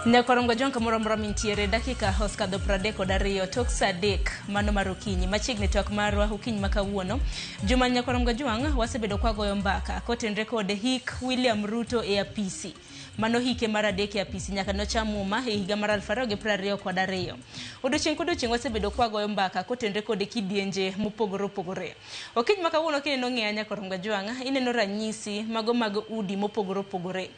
Nyakorongo jong kamoro amora mintiere dakika osekadho 32 tok saa 3 mano mar okinyi. Machiegni twak marwa okinyi ma kawuono. Juma Nyakorongo Jwang' wasebedo kwagoyo mbaka kotenre kod hik William Ruto e apisi. Mano hike mar adek e apisi nyaka nocham muma e higa mar 2022. Odiochieng' kodiochieng' wasebedo kwagoyo mbaka kotenre kod kidienje mopogore opogore. Okinyi ma kawuono kineno ng'eya Nyakorongo Jwang' ineno ranyisi mago mag udi mopogore opogore.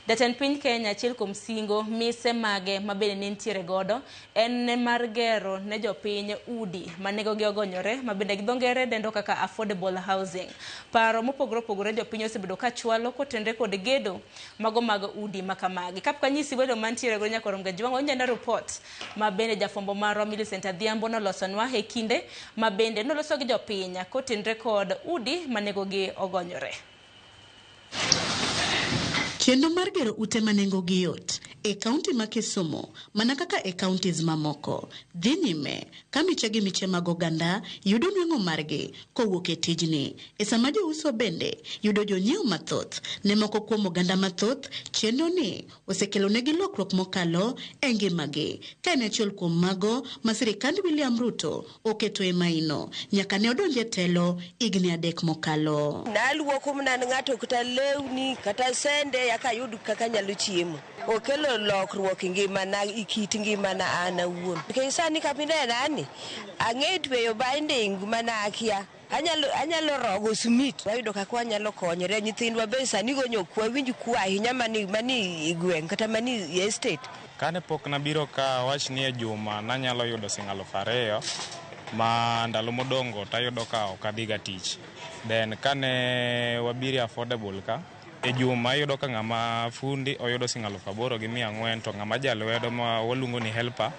Jatend piny Kenya achiel kuom singo mise mage ma bende ne nitiere godo en mar gero ne jopiny udi ma nengogi ogonyore ma bende gi dho ngere dendo kaka affordable housing. Paro mopogore opogore jopiny osebedo ka chwalo kotenre kod gedo mago mag udi ma kamagi. Kapok anyisi welo mantiere godo Nyakorongo Jwang' wawinj ane report ma bende jafwambo marwa Millicent Adhiambo nolosonwa e kinde ma bende noloso gi jopiny kotenre kod udi ma nengogi ogonyore. Chenro mar gero ute ma nengogi yot e kaunti ma Kisumu mana kaka e counties mamoko dhi nyime ka miche gi miche mag oganda yudo nweng'o margi kowuok e tijni. E sama jouso bende yudo jonyiewo mathoth ne moko kuom oganda mathoth, chenro ni osekelo negi lokruok mokalo e ngimagi ka en achiel kuom mago ma sirikand William Ruto oketo e maino nyaka ne odonje telo higni 3 mokalo. Naluoko mana ng'ato kata lewni kata sende yaka ayud kaka anyalo chiemo. Okelo lokruok e ngimana, e kit ngimana an awuon. Nikech sani kama inena ni, ang'e tweyo binding mana akia. Anyalo rogo simiti. Wayudo kaka wanyalo konyore. Nyithindwa be sani gonyo ok wawinj kuo ahinya mani e gweng' kata mani e estate. Kane pok nabiro ka awach ni e juma nanyalo yudo siling 2000 ma ndalo modongo tayudo ka ok adhiga tich. Then kane wabiro e affordable ka, e juma iyudo ka ng'ama fundi oyudo siling 8400 to ng'ama jalwedo ma waluongo ni helper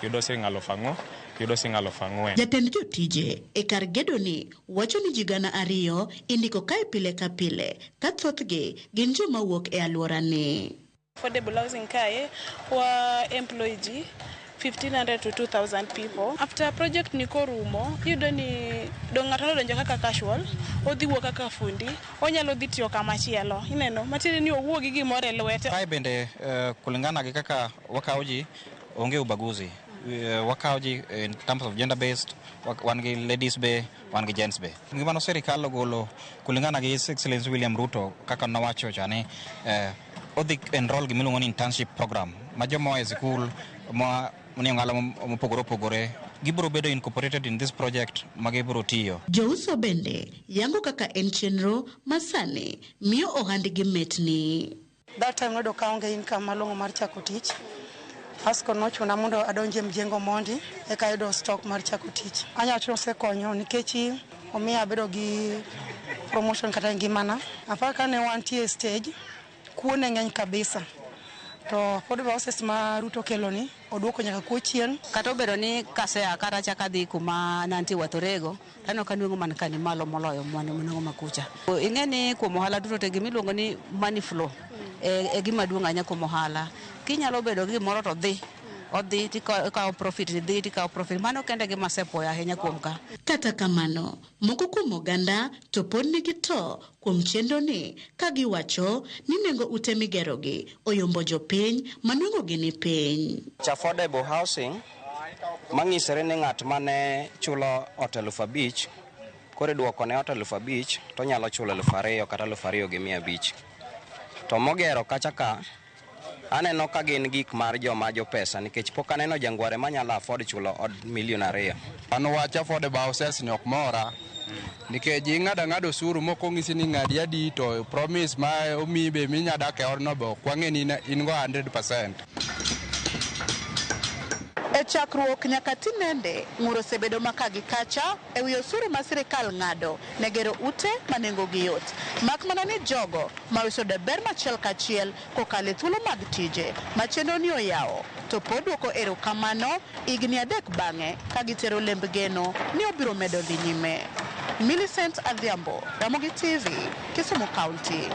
yudo siling 4000, yudo siling 4000. Jatend jotije e kar gedoni wacho ni ji 2,000 indiko kae pile ka pile ka thothgi gin joma wuok e alworani. Affordable housing kae wa employ ji 1500 to 2000 people. After project ni korumo, iyudo ni dong' ng'ato nodonjo kaka casual, odhi wuok kaka fundi, onyalo dhi tiyo kama chielo. Ineno, matiende ni owuok gi gimoro e lwete. Kae bende kulingana gi kaka wakawo ji, onge ubaguzi. Wakawo ji in terms of gender based, wan gi ladies be, wan gi gents be. Gima no sirikal ogolo kulingana gi His Excellency William Ruto kaka nowacho cha ni odhi enroll gimiluongo ni internship program ma joma oa e sikul ma nie ong'ala mopogore opogore gibiro bedo incorporated in this project ma gibiro tiyo. Jouso bende yango kaka en chenro ma sani miyo ohandgi metni. That time noyudo ka aonge income malong'o mar chako tich. Asko nochuna mondo adonje mjengo mondi eka ayudo stock mar chako tich. Anyalo wacho ni osekonyo nikech omiyo abedo gi promotion kata e ngimana. Aparo kane wantie e stage, kuo ne ng'eny kabisa. To affordable houses ma Ruto okelo ni oduoko nyaka kuo chien. Kata obedo ni kasea kata achako adhi kuma nantie Wathorego, taneno ka nweng'o man ka ni malo moloyo nweng'o makucha. Ing'e ni kuom ohala duto te gimiluongo ni money flow e gima duong' ahinya kuom ohala. Kinyalo bedo gi gimoro to dhi, odhi tikawo profit, dhi tikawo profit. Mano kende gima asepuoyo ahinya kuom ka. Kata kamano, moko kuom oganda to pod nigi to kuom chenro ni ka giwacho ni nengo ute migerogi oyombo jopiny ma nweng'ogi ni piny. Affordable housing manyisore ni ng'at mane chulo ot 5000 koro iduoko ne ot 5000 to onyalo chulo 2000 kata 2500. To mogero kacha ka aneno ka gin gik mar joma jopesa nikech pok aneno jangware manyalo afford chulo od milion 2. An wach affordable houses ni ok mora nikech ing'ado ang'ada osuru mok onyisi ni ng'adi adi to promise ma omiyi be minya dak e odno be ok wang'e ni in go 100%. E chakruok nyaka tinende, ng'ur osebedo maka gi kacha e wi osuru ma sirikal ng'ado ne gero ute ma nengogi yot. Mak mana ni jogo ma oseyudo ber machiel kachiel kokalo e thuolo mag tije ma chenro ni oyawo to pod duoko erokamano higni 3 bang'e ka gitero lemb geno ni obiro medo dhi nyime. Millicent Adhiambo, Ramogi TV, Kisumu County.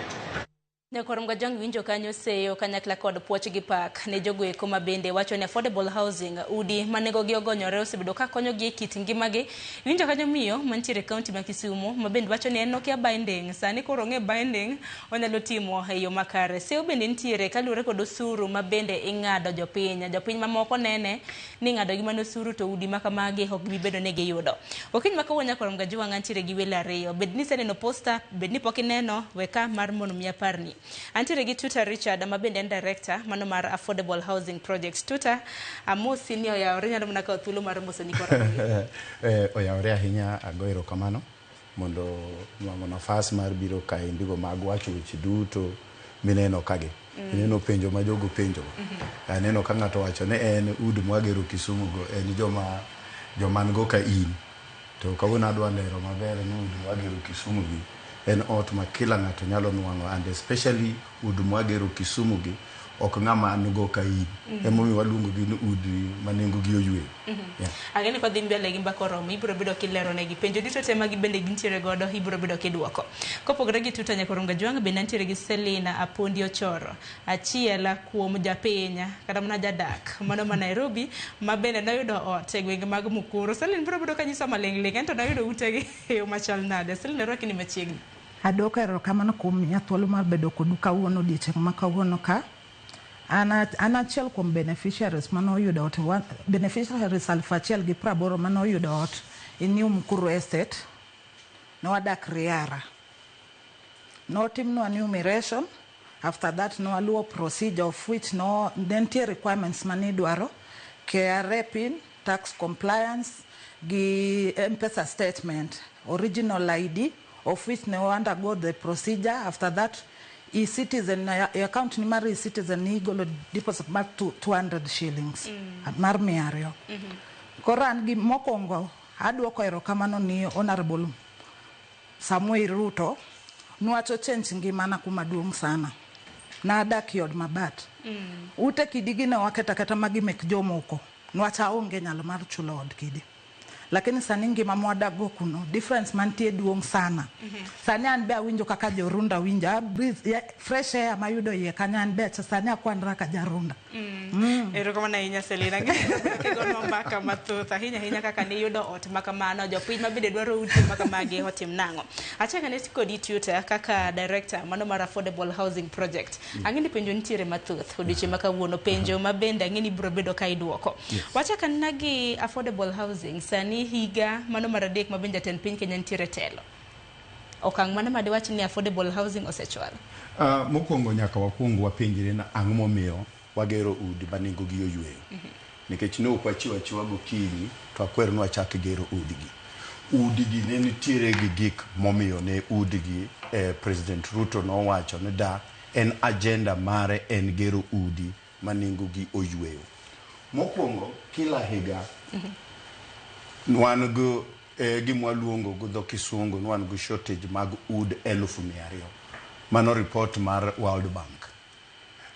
Nyakwar Mgajwang' winjo kanyo seyo kanyakla kod puoch gi pak ne jogo eko ma bende wacho ni affordable housing udi ma nengogi ogonyore osebedo ka konyogi e kit ngimagi. Iwinjo kanyo miyo mantiere e kaunti ma Kisumu ma bende wacho ni en nokia binding sani koro ong'e binding onyalo timo e yo makare. Seyo bende nitiere kaluwore kod osuru ma bende ing'ado jopiny. Jopiny mamoko nene ni ing'ado gi mana osuru to udi ma kamagi ok gibi bedo ni giyudo. Okinyi ma kawuono Nyakwar Mgajwang' antiere gi welo ariyo. Bed ni iseneno poster, bed ni pok ineno, we ka mar mondo mi aparni. Antiere gi Tuta Richard ma bende en director mano mar Affordable Housing Project. Tuta, amosi ni oyawore nyalo mana kawo thuolo mar moso nyikwa Ramogi. Oyawore ahinya ago erokamano mondo nwang'o nafas mar biro kaendigo mag wacho weche duto mineno kagi. Ineno penjo ma jogo penjo. Aneno ka ng'ato wacho ni en udi mwagero Kisumu go en joma joman go ka in. To kawuono adwa lero maber ni udi mwagero Kisumu gi en ot ma kila ng'ato nyalo nwang'o and especially udi mwagero Kisumu gi ok ng'ama nigo ka in. Emomiyo waluongo gi ni udi ma nengo gi oyweyo. Yeah. Ang'e ni kwadhi mbele gi mbaka oromo, ibiro bedo kilero negi penjo duto te ma bende gintiere godo, ibiro bedo kidwoko. Kopogore gi Tuta Nyakwar Mgajwang', bende antiere gi Selina Apondi Ochoro, achiel kuom japiny kata mana jadak mano ma Nairobi ma bende noyudo ot e gwenge mag Mukuru. Selina biro bedo kanyiso maling' ling' ento noyudo utegi e yo machal nade. Selina rwaki ni machiegni. Adwoko erokamano kuom miya thuolo mar bedo kodu kawuono odiochieng' ma kawuono ka. An achiel kuom beneficiaries manoyudo ot, beneficiaries 1,080 manoyudo ot e New Mukuru Estate. Nwadak Riara. Notimnwa enumeration. After that nwaluwo procedure of which no, ne nitie requirements manidwaro, KRA pin, tax compliance, gi M-Pesa statement, original ID, of which ne undergo the procedure. After that, e-citizen, e account ni mar e-citizen ni igolo deposit mar 200 shillings, mar 200. Koro an gi mokwongo adwoko erokamano ni Honorable Samuel Ruto nwacho change ngimana kuma duong' sana. Nadak e od mabat. Ute kidi gi ne waketo aketa magi mek jomoko. Nwach aonge nyalo mar chulo od kidi. Lakini sani ngima mwadak go kuno, difference mantie duong' sana. Sani an be awinjo kaka jorunda winjo, breathe, fresh air mayudo iye kanyo an be sani akwanra ka jarunda. Erokamano ahinya Selina. Kigonwa mbaka mathoth ahinya ahinya kaka niyudo ot makamano, jopiny ma bende dwaro ute makamagi otim nang'o. Achako ane kodi Tuta kaka director mano mar Affordable Housing Project. Ang'e ni penjo nitiere mathoth odiochieng' ma kawuono, penjo ma bende ang'e ni ibiro bedo ka idwoko. Wachak anena gi affordable housing sani higa mano mar adek ma bende jatend piny Kenya nitiere telo. Okang' mane ma diwach ni affordable housing osechwalo? Mokwongo nyaka wakwong wapenjre ni ang'o momiyo wagero udi ma nengo gi oyweyo. Nikech ne ok wachiwo achiwa gokinyi to akwer ni wachak gero udigi. Udigi ne nitiere gi gik momiyo ne udigi President Ruto nowacho ni da en agenda mare en gero udi ma nengo gi oyweyo. Mokwongo kila higa wan go gima waluongo gi dho kisungu ni wan go shortage mag ud 200,000. Mano report mar World Bank.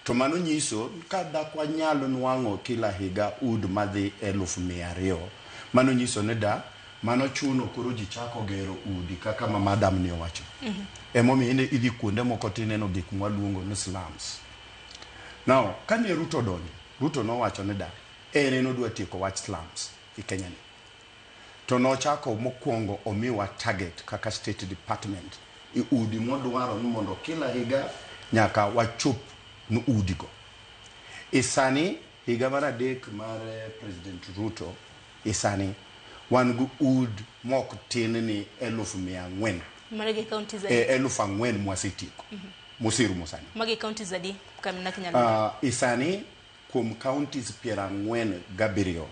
To mano nyiso ka dak wanyal nwang'o kila higa ud madhi 200,000, mano nyiso ni da mano chuno koro ji chako gero udi kaka ma madam ni owacho. Emomiyo idhi kuonde moko tineno gik mwaluongo ni slums. Now, kane Ruto odonjo, Ruto nowacho ni da en odwa tieko wach slums e Kenya ni. To nochako mokwongo omiwa target kaka state department e udi modwaro ni mondo kila higa nyaka wachop ni udigo. E sani higa mar adek mar President Ruto e sani wan gi ud mok tin ni 400,000. Mano gi counties adi? 4,000 mwasetieko. Moserumo sani. Magi counties adi? Kamna kinyalo. E sani kuom counties 47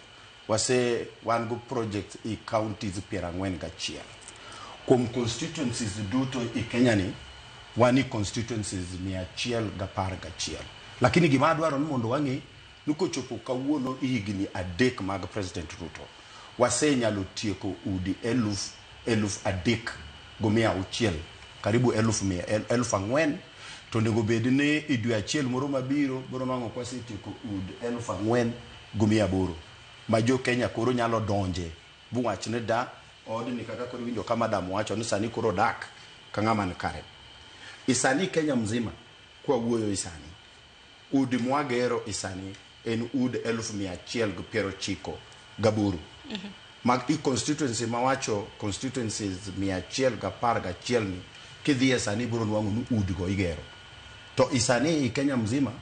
wase wan go project e counties 41. Kuom constituencies duto e Kenya ni wan e constituencies 111. Lakini gima adwaro ni mondo wang'e ni kochopo kawuono higni adek mag President Ruto wasenyalo tieko udi 3,600 karibu 4,000 to onego bed ni e dwe achiel moro mabiro biro nwang'o kwasetieko ud 4,800 ma jo Kenya koro nyalo donje buwach ni da odni kaka koro iwinjo ka madam wacho ni sani koro dak ka ng'ama ni kare. E sani Kenya mzima Kwawuoyo i sani, udi mwagero i sani en ud 198,000. Mag i constituency mawacho constituencies 111 ni kidhiye sani ibiro nwang'o ni udigo igero. To i sani i Kenya mzima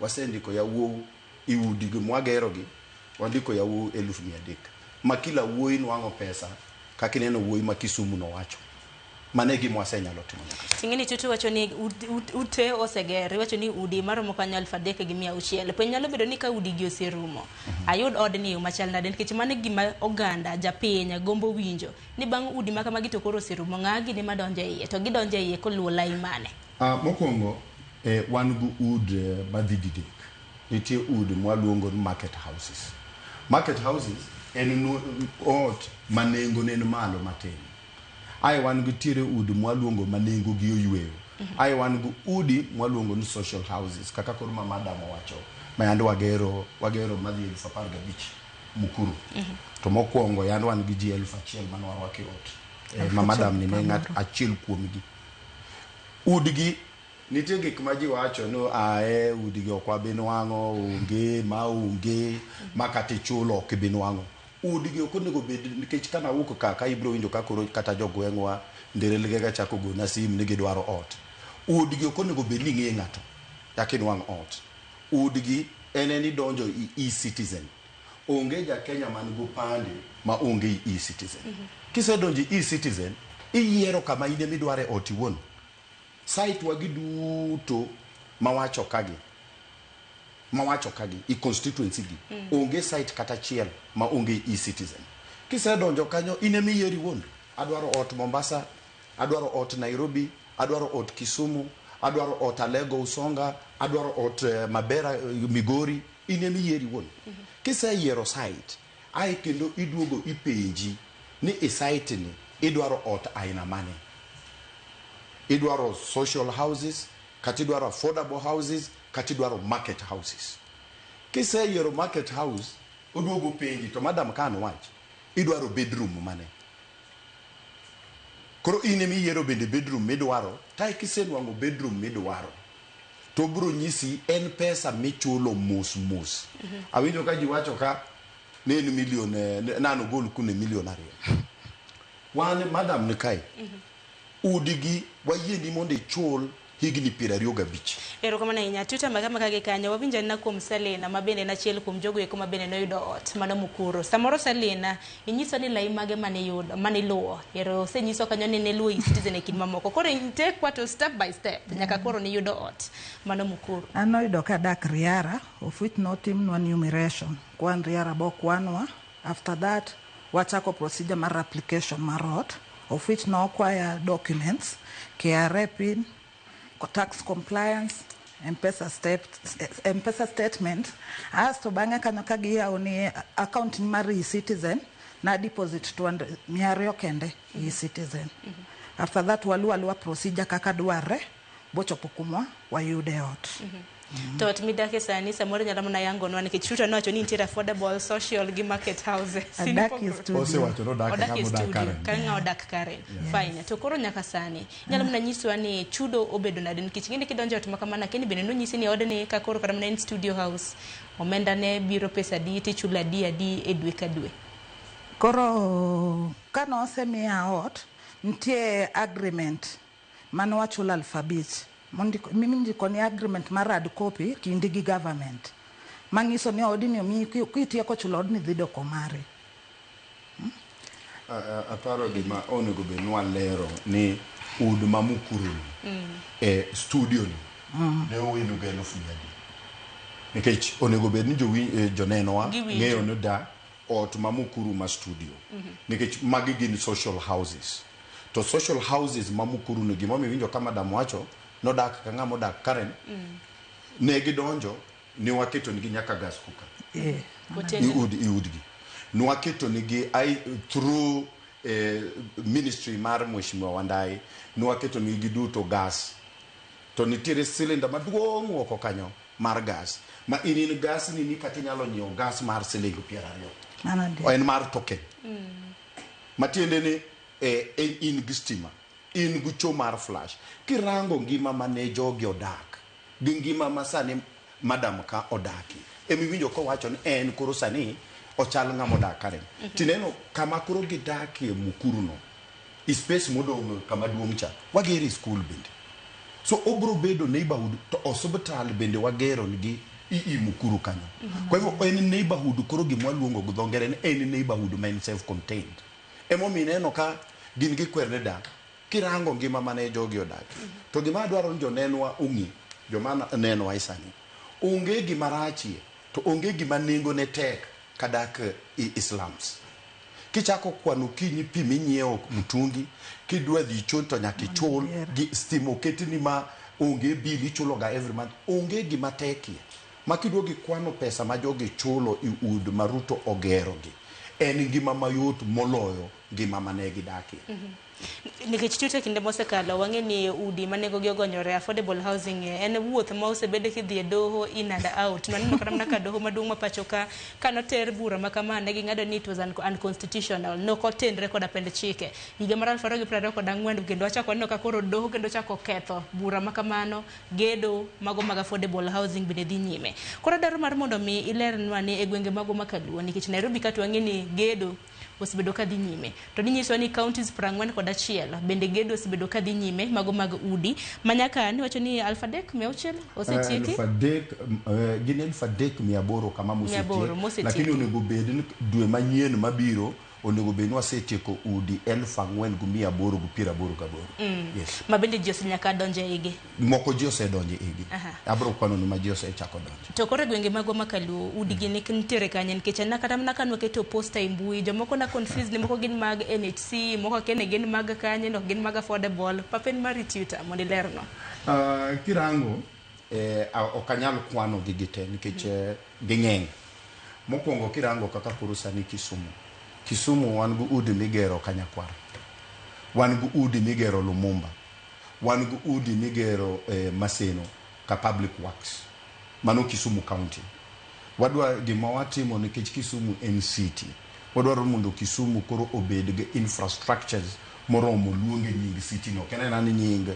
wasendiko yawuowi i udi gi mwagero gi wandiko yawuowi 300,000 ma kila wuoyi nwang'o pesa kaka ineno wuoyi ma Kisumu nowacho. Mano e gima wasenyalo timo nyaka sani. Ting'eni Tutu wacho ni ute oseger, iwacho ni udi maromo kanyo 3,600. Penjo nyalo bedo ni ka udi gi oserumo, ayud odni e yo machal nade? Nikech mano e gima oganda, japiny gombo winjo. Ni bang' udi ma kamagi to koro oserumo, ng'a gini madonjo e iye? To gidonjo e iye koluwo lai mane? Mokwongo, wan gi ud madhi didek. Nitie ud mwaluongo ni market houses. Market houses en ot ma nengone ni malo matin. Ae wan gi tiere udi mwaluongo ma nengo gi oyweyo. Ae wan gi udi mwaluongo ni social houses kaka koro ma madam owacho ma yande wagero madhi 15,000 Mukuru. To mokwongo yande wan gi ji 1,000 mane warwako e ot. Ma madam ni ne ng'at achiel kuomgi. Udgi nitie gik ma ji wacho ni ae udigi ok wabi nwang'o, onge ma onge ma kata ichulo ok ibi nwang'o. Udgi ok onego bed nikech kana wuok ka ibiro winjo ka koro kata jogweng'wa Nderelgega chako gona sim ni gidwaro ot. Udgi ok onego bed ni ing'e ng'ato nyaka inwang' ot. Udgi en en idonjo i e-citizen. Onge ja Kenya man gopande ma onge i e-citizen. Kisedonjo i e-citizen, iyiero kama in ema idware ot iwuon. Site wagi duto mawacho kagi i constituency gi onge site kata achiel ma onge e-citizen. Kisedonjo kanyo in ema iyiero iwuon. Adwaro ot Mombasa, adwaro ot Nairobi, adwaro ot Kisumu, adwaro ot Alego Usonga, adwaro ot Mabera Migori, in ema iyiero iwuon. Kiseyiero site, ae kendo iduogo ipenji ni e site ni idwaro ot aina mane. Idwaro social houses, kata idwaro affordable houses, kata idwaro market houses. Kiseyiero market house, oduogo penji to madam kan wach, idwaro bedroom mane. Koro in ema iyiero bende bedroom midwaro, tae kisenwang'o bedroom midwaro, to obiro nyisi en pesa michulo mos mos. Awinjo ka ji wacho ka ne en milion nano gol kune milion 2. Wan madam ni kae, udigi wayieni mondo ichul higni 25. Erokamano ahinya. Tuta maka maka gi kanyo wawinjo anena kuom Selina ma bende en achiel kuom jogo eko ma bende noyudo ot mano Mukuru. Samoro Selina, inyiso ni lai mage mane iyudo, mane iluwo. Ero osenyiso kanyo ni niluwo e-citizen e kind mamoko. Koro itekwa to step by step nyaka koro niyudo ot mano Mukuru. An noyudo kadak Riara, of which notimnwa enumeration. Kwan Riara bokwanwa. After that, wachako procedure mar application mar ot, of which no acquire documents, KRA PIN, tax compliance, M-Pesa statement. Asto bang'e kanyo ka giyawo ni account ni mar e-citizen, na deposit 200 200 kende e-citizen. After that waluwo aluwa procedure kaka dwarre, bochopo kumwa wayude ot. To ot midake sani samoro nyalo mana yangonwa nikech Ruto nowacho ni nitiere affordable, social gi market houses. Adak e studio. Osewacho nodak Odak e kama odak studio, Karen. ka ng'a odak Karen. Fine. To koro nyaka sani, inyalo mana nyiswa ni chudo obedo nade nikech ing'e ni kidonjo e ot ma kamano akia ni bende nonyisi ni odni ka koro kata mana en studio house, omenda ne biro pesa adi tichulo adi adi e dwe ka dwe. Koro kane osemiya ot, nitie agreement mane wachulo 5,000. Mindiko ni agreement mar hard copy kindi gi government. Manyiso ni odni omiyi kitieko chulo odni dhi doko mari. Aparo gima onego bed ni walero ni ud ma Mukuru ni, e studio ni, ne owinu gi 400,000. Nikech onego bed ni jonenowa ng'eyo ni da ot ma Mukuru ma studio. Nikech magi gin social houses. To social houses ma Mukuru ni gimomiyo iwinjo ka madam wacho nodak ka ng'ama odak Karen, ne gidonjo ni waketo nigi nyaka gas cooker. I udgi. Nwaketo nigi through ministry mar Mheshimiwa Wandai, nwaketo nigi duto gas. To nitiere cylinder maduong' oko kanyo mar gas. Ma in gas ni kata inyalo nyiewo gas mar siling 20. En mar token. Matiende ni in gi stima, in gi cho mar flash. Kirango ngima mane jogi odak, gi ngima ma sani madam ka odakie. Emiwinjo kowacho ni en koro sani ochal ng'ama odak Karen. Tineno kama koro gidakie Mukuru no, i space modong' kama duong' cha, wagere skul bende. So obro bedo neighborhood to osiptal bende wagero nigi i Mukuru kanyo. Kwa hivyo en neighborhood koro gima waluongo gi dho ngere ni en neighborhood ma en self contained. Emomiyo ineno ka gin gikwer ni dak kirango ngima mane jogi odakie. To gima adwaro ni jonenwa ong'e, joma nenowa e sani, onge gima rachie to onge gima nengone tek ka dak i slums. Kichako kwano okinyi pi minyiewo mtungi, kidwa dhi chon to nyaka ichul, gi stima oketni ma onge bill ichulo ga every month. Onge gima tekie. Ma kiduogo ikwano pesa ma jogi chulo i ud ma Ruto ogero gi, en ngima mayot moloyo ngima mane gidakie. Nikech Twitter kinde mosekalo wang'e ni udi ma nengogi ogonyore affordable housing en wuoth ma osebed kidhi e doho in and out. Waneno kata mana ka doho maduong' ma pacho ka kanoter bura ma kama ne ging'ado ni it was unconstitutional, nok otenre koda pend chike. Higa mar 2024 kendo wachako waneno ka koro doho kendo chako ketho bura ma kamano, gedo mago mag affordable housing bende dhi nyime. Koro adwaro mar mondo mi ilernwa ni e gwenge mago ma kaluo nikech Nairobi ka to wang'e ni gedo osebedo ka dhi nyime. To ninyiso ni counties 41 bende gedo osebedo ka dhi nyime mago mag udi ma nyaka niwacho ni 3,600 osetieki. 3,000 gin 3,800 kama 800 mosetiek, lakini onego bed ni dwe manyien mabiro onego bed ni wasetieko udi 4,888. Yes. Ma bende ji osenyaka donjo e igi. Moko ji osedonjo e igi. Abro kwano ni ma ji osechako donjo. To koro e gwenge magwa ma kaluo udi gi nitiere kanye nikech an kata mana ka nwaketo poster e mbui jomoko na confused ni moko gin mag NHC, moko akia ni gin mag kanye, no gin mag affordable. Papen mari Twitter mondo ilerno. Kirango ok anyal kwano gi gite nikech ging'eny. Mokwongo kirango kaka koro sani Kisumu. Kisumu wan gi udi migero Kanyakwar. Wan gi udi migero Lumumba. Wan gi udi migero Maseno ka Public Works. Mano Kisumu County. Wadwa gima watimo nikech Kisumu en city. Wadwaro mondo Kisumu koro obed gi infrastructures moromo luonge nying city no. Ok en ni nying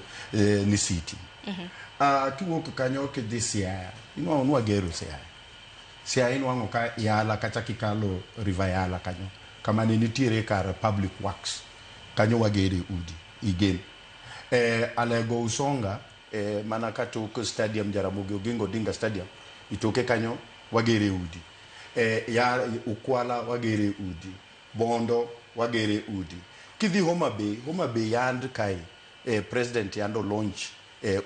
ni city. Kiwuok kanyo kidhi Siaya, inwang'o ni wagero Siaya. Siaya inwang'o ka Yala kacha kikalo River Yala kanyo, kama ne nitiere kar Public Works, kanyo wagere udi igen. Alego Usonga, mana katok stadium Jaramogi Oginga Odinga Stadium, itoke kanyo wagere udi. Ya Ukwala wagere udi. Bondo wagere udi. Kidhi Homa Bay, Homa Bay yand kae, President yando launch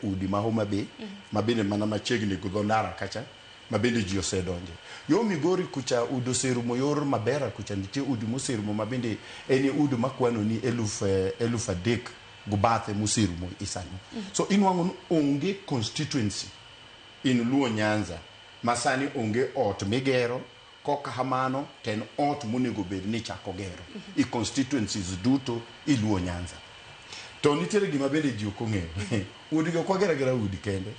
udi ma Homa Bay, ma bende mana machiegni gi dho ndara kacha, ma bende ji osedonje. Yo Migori kucha udi oserumo, yor Mabera kucha nitie udi moserumo ma bende en udi makwano ni 3,000 go bathe moserumo isani. So inwang'o ni onge constituency in Luo Nyanza ma sani onge ot migero, kok kamano to en ot monego bed ni ichako gero i constituencies duto i Luo Nyanza. To nitiere gima bende ji ok ong'eyo. Udigi ok wager agera udi kende.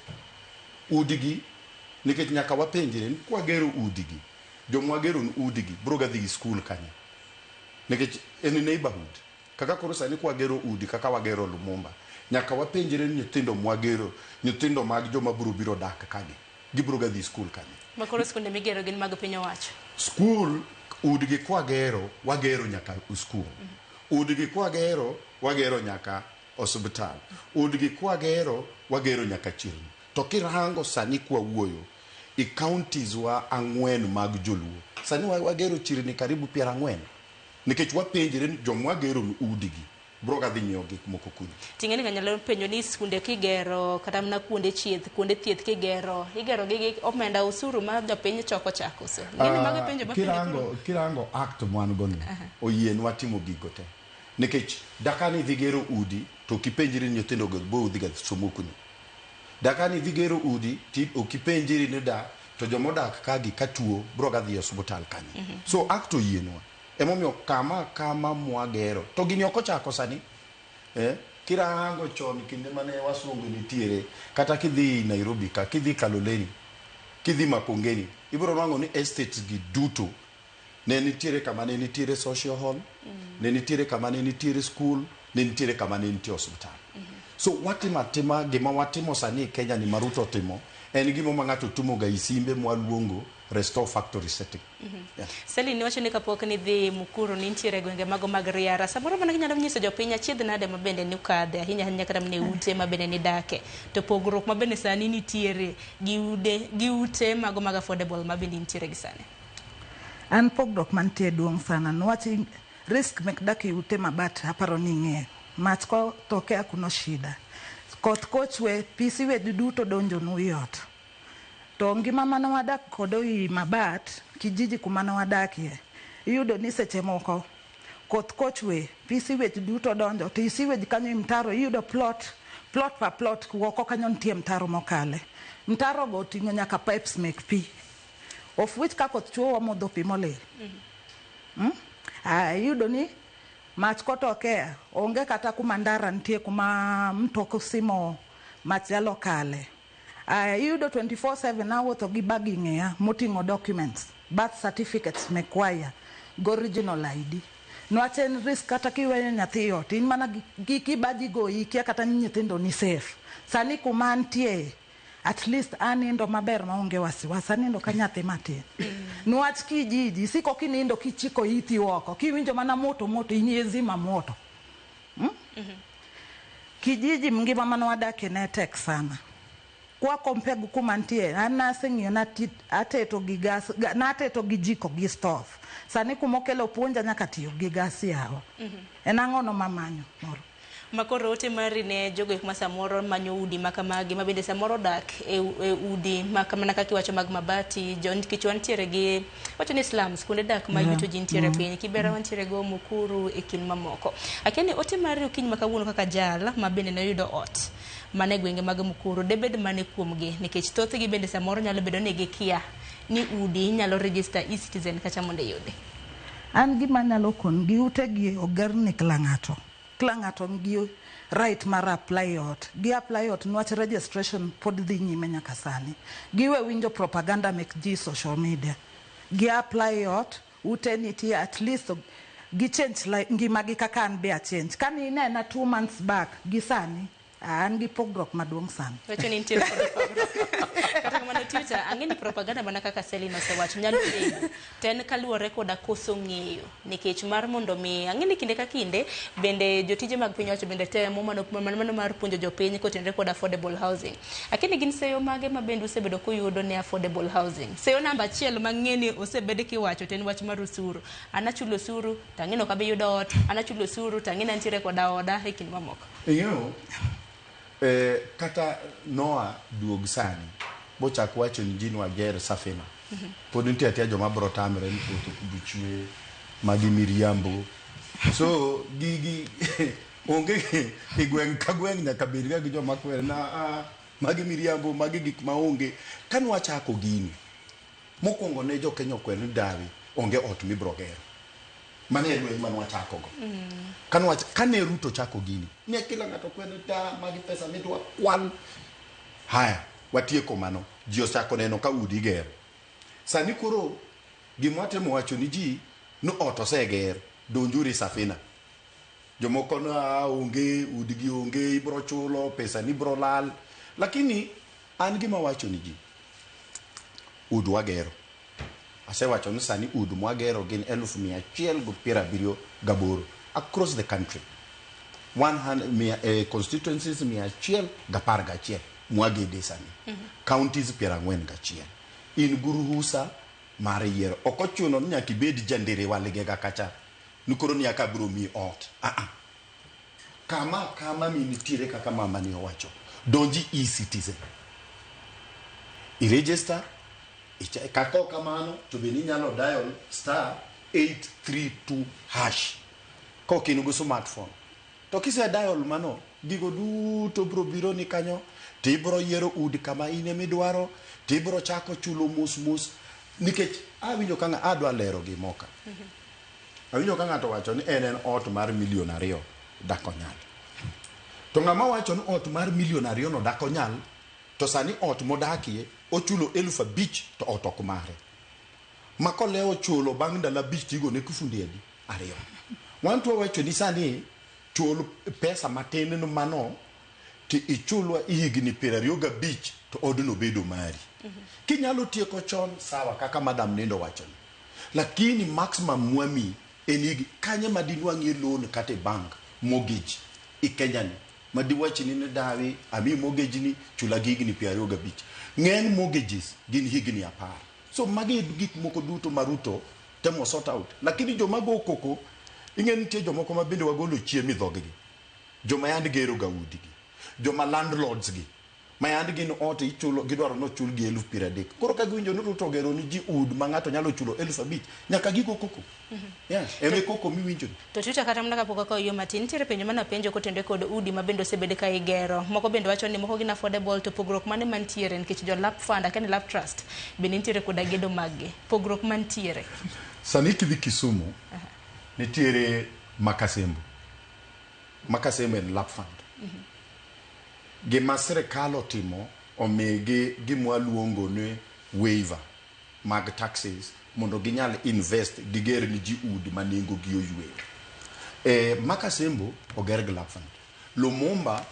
Udigi nikech nyaka wapenjre ni kwagero udigi, joma wagero ni udigi biro ga dhi skul kanye? Nikech en neighborhood. Kaka koro sani kwagero udi kaka wagero Lumumba, nyaka wapenjre ni nyithindo mwagero, nyithindo mag joma biro biro dak kagi, gibiro ga dhi skul kanye? Ma koro skunde migero gin mag piny owacho. Skul, udgi kwagero, wagero nyaka skul. Udgi kwagero, wagero nyaka osiptal. Udgi kwagero, wagero nyaka chirni. To kirango sani kwa wuoyo, i counties wa 4 mag joluo, sani wagero chirni karibu 40. Nikech wapenjre ni joma wagero ni udigi biro ga dhi nyiewo gik moko kuno. Ting'eni ng'anyalo penjo ni skunde kigero kata mana kuonde chieth, kuonde thieth kigero, igero gi omenda osuru ma jopiny choko chako. So, ng'eni mago penjo ma kirango, kirango act mwan go ni, oyienwa timo gigo te. Nikech dakani idhi gero udi to ok ipenjri ni nyithindo go bo dhi ga somo kuno. Dakani idhi gero udi ti ok ipenjri ni da to joma odak kagi ka tuo biro ga dhi e osiptal kanye. So act oyienwa. Emomiyo kama mwagero to gini ok ochako sani. Kirango chon kinde mane wasungu nitiere, kata kidhi Nairobi ka, kidhi Kaloleni, kidhi Makongeni, ibiro nwang'o ni estates gi duto ne nitiere kama ne nitiere social hall, ne nitiere kama ne nitiere school, ne nitiere kama ne nitie osiptal. So watimo atima gima watimo sani e Kenya ni ma Ruto otimo en gima ma ng'ato tumo ga isimbe mwaluongo restore factory setting. Yeah. Celine, niwacho ni kapok nidhi Mukuru nintiere e gwenge mago mag Riara. Samoro mana ginyalo nyiso jopiny achiedh nade ma bende nukadhe ahinya ahinya kata mana e ute ma bende nidake. To pogruok ma bende sani nitiere gi ude gi ute mago mag affordable ma bende nitiere gi sani. An pogruok mantie duong' sana niwach risk mek dak e ute mabat aparo ni ing'eyo. Mach kotokea kuno shida. Koth kochwe pi sewage duto donjonu i ot. To ngima mane wadak kodo i mabat, kijiji kuma ne wadakie, iyudo ni seche moko koth kochwe pi sewage duto donjo to i sewage kanyo i mtaro iyudo plot plot pa plot oko kanyo nitie mtaro mokale. Mtaro go oting'o nyaka pipes mek pi. Of which ka koth chwe wamodho pi molil. Ah, iyudo ni mach kotokea onge kata kuma ndara nitie kuma mtok simo mach nyalo kale. Aya, iyudo 24/7 awuotho gi bag e ng'eya moting'o documents, birth certificates mekwaya gi original ID. Niwach en risk kata kiweyo nyathi e ot, in mana gi kibaji goyi ikia kata ni nyithindo ni safe. Sani kuma antie at least anindo maber maonge wasiwasi, anindo ka nyathi matin. Niwach kijiji, isiko kinindo kichiko iti oko, kiwinjo mana moto moto, in izima moto. Kijiji ngima mane wadakie ne tek sana. Kwa compare gi kuma antie, an naseng'iyo ateto gi gas, nateto gi jiko gi stove. Sani kuma okelo puonja nyaka tiyo gi gas yawa. En ang'ono mamanyo moro. Makoro ote mari ne jogo eko ma samoro manyo udi ma kamagi ma bende samoro odak e, e udi ma mana kaka iwacho mag mabati jo nikech wantiere gi wacho ni slums kuonde dak ma yuto ji nitiere piny Kibera wantiere go Mukuru e kind mamoko. Akia ni ote mari okinyi ma kawuono kaka jal ma bende noyudo ot mana e gwenge mag Mukuru debed mane kuomgi nikech thothgi bende samoro nyalo bedo ni gikia ni udi inyalo register e-citizen kacha mondo iyudi. An gima anyalo kono gi utegi oger ni kila ng'ato. Kila ng'ato nigi right mar apply ot. Gi apply ot niwach registration pod dhi nyime nyaka sani. Giwe winjo propaganda mek ji social media. Gi apply ot, ute nitie at least gi change ngimagi kaka an be a change. Kane inena 2 months back gi sani, an gi pogruok maduong' sana. Wacho ni nitiere kod pogruok. Kata kamano Twitter, ang'e ni propaganda mana kaka Celine osewacho nyalo bedo to en kaluwore koda koso ng'eyo nikech mar mondo mi ang'e ni kinde ka kinde bende jotije mag piny owacho bende temo mano mano mar puonjo jopiny kotenore kod affordable housing. Akia ni gin seyo mage ma bende usebedo kuyudo ne affordable housing. Seyo namba achiel mang'e ni osebed kiwacho to en wach mar osuru. An achulo osuru to ang'e ni ok abi yudo ot, an achulo osuru to ang'e ni antiere koda oda e kind mamoko. Ing'eyo, kata Noah duog sani bochak wacho ni ji nwager safina pod nitie atia joma bro tamre ni koth ok bi chwe magi miriambo so gigi onge e gweng' ka gweng' nyaka bed ga gi joma kwere na ah, magi miriambo magi gik maonge ka nwachako gini mokwongo ne jo Kenya okwer ni dawi onge ot mibro gero mano e lweny mane wachako go kane Ruto chako gini ne kila ng'ato kwer ni da magi pesa midwa kwal haya watieko mano ji osechako neno ka udi igero sani koro gima watemo wacho ni ji ni ot oseger donjuru e safina jomoko na onge udgi onge ibro chulo pesa ni bro lal lakini an gima wacho ni ji ud wagero asewacho ni sani ud mwagero gin 178,000 across the country 100, constituencies 111 mwagede sani counties 41 in gi ruhusa mar yiero ok ochuno ni nyaka ibed jandere waligega kacha ni koro ni aka biro miyi ot ah ah kama kama minitiere kaka mama ni owacho donji e-citizen i-register kaka ok kamano to bende inyalo dial star 832 hash kok in gi smartphone to kise dial mano gigo duto biro biro ni kanyo tibiro yiero udi kama in emidwaro tibiro chako chulo mos mos nikech awinjo ka adwa lero gimoka awinjo ka ng'ato wacho ni en en ot mar milion 2 dak onyal to ng'ama wacho ni ot mar milion 2 no dak onyal to sani ot modakie ochulo 5,000 to ot ok mare ma kolewo chulo bang' ndalo 5 tigone kifundi adi ariyo wan to wawacho ni sani chul pesa matin mano To ichulwa higni 25 to odno bedo mari. Kinyalo tieko chon, sawa, kaka madam nendo wachoni. Lakini maximum mwami en higni kanye madinwang'ie loan kata e bank mortgage i Kenya ni madiwachni ni dawi ami mortgage ni chula gi higni 25. Ng'eny mortgages gin higni 10. So magi e gik moko duto ma Ruto temo sort out. Lakini joma go koko, ing'e nitie jomoko ma bende wagolo chiemo e dhoggi. Joma yand gero ga udigi. Joma landlords gi. Ma yand gin ot ichulo gidwaro nochul gi 30,000. Koro ka giwinjo ni Ruto ogero ni ji ud ma ng'ato nyalo chulo 5,000, nyaka gigo koko. Yeah, eme koko miwinjo ni. To Twitter kata mana kapok akawo yo matin, nitiere penjo mane apenjo kotenore kod udi ma bende osebed ka igero. Moko bende wacho ni moko gin affordable to pogruok mane mantiere nikech jo Lap Fund, akia ni Lap Trust bende nitiere koda gedo mag gi. Pogruok mantiere. Sani kidhi Kisumu, nitiere Makasembo. Makasembo en Lap Fund. Gima sirikal otimo omigi gima waluongo ni waiver mag taxes mondo ginyal invest giger ni ji udi ma nengo gi oyweyo. Makasembo oger gi Lap Fund. Lumumba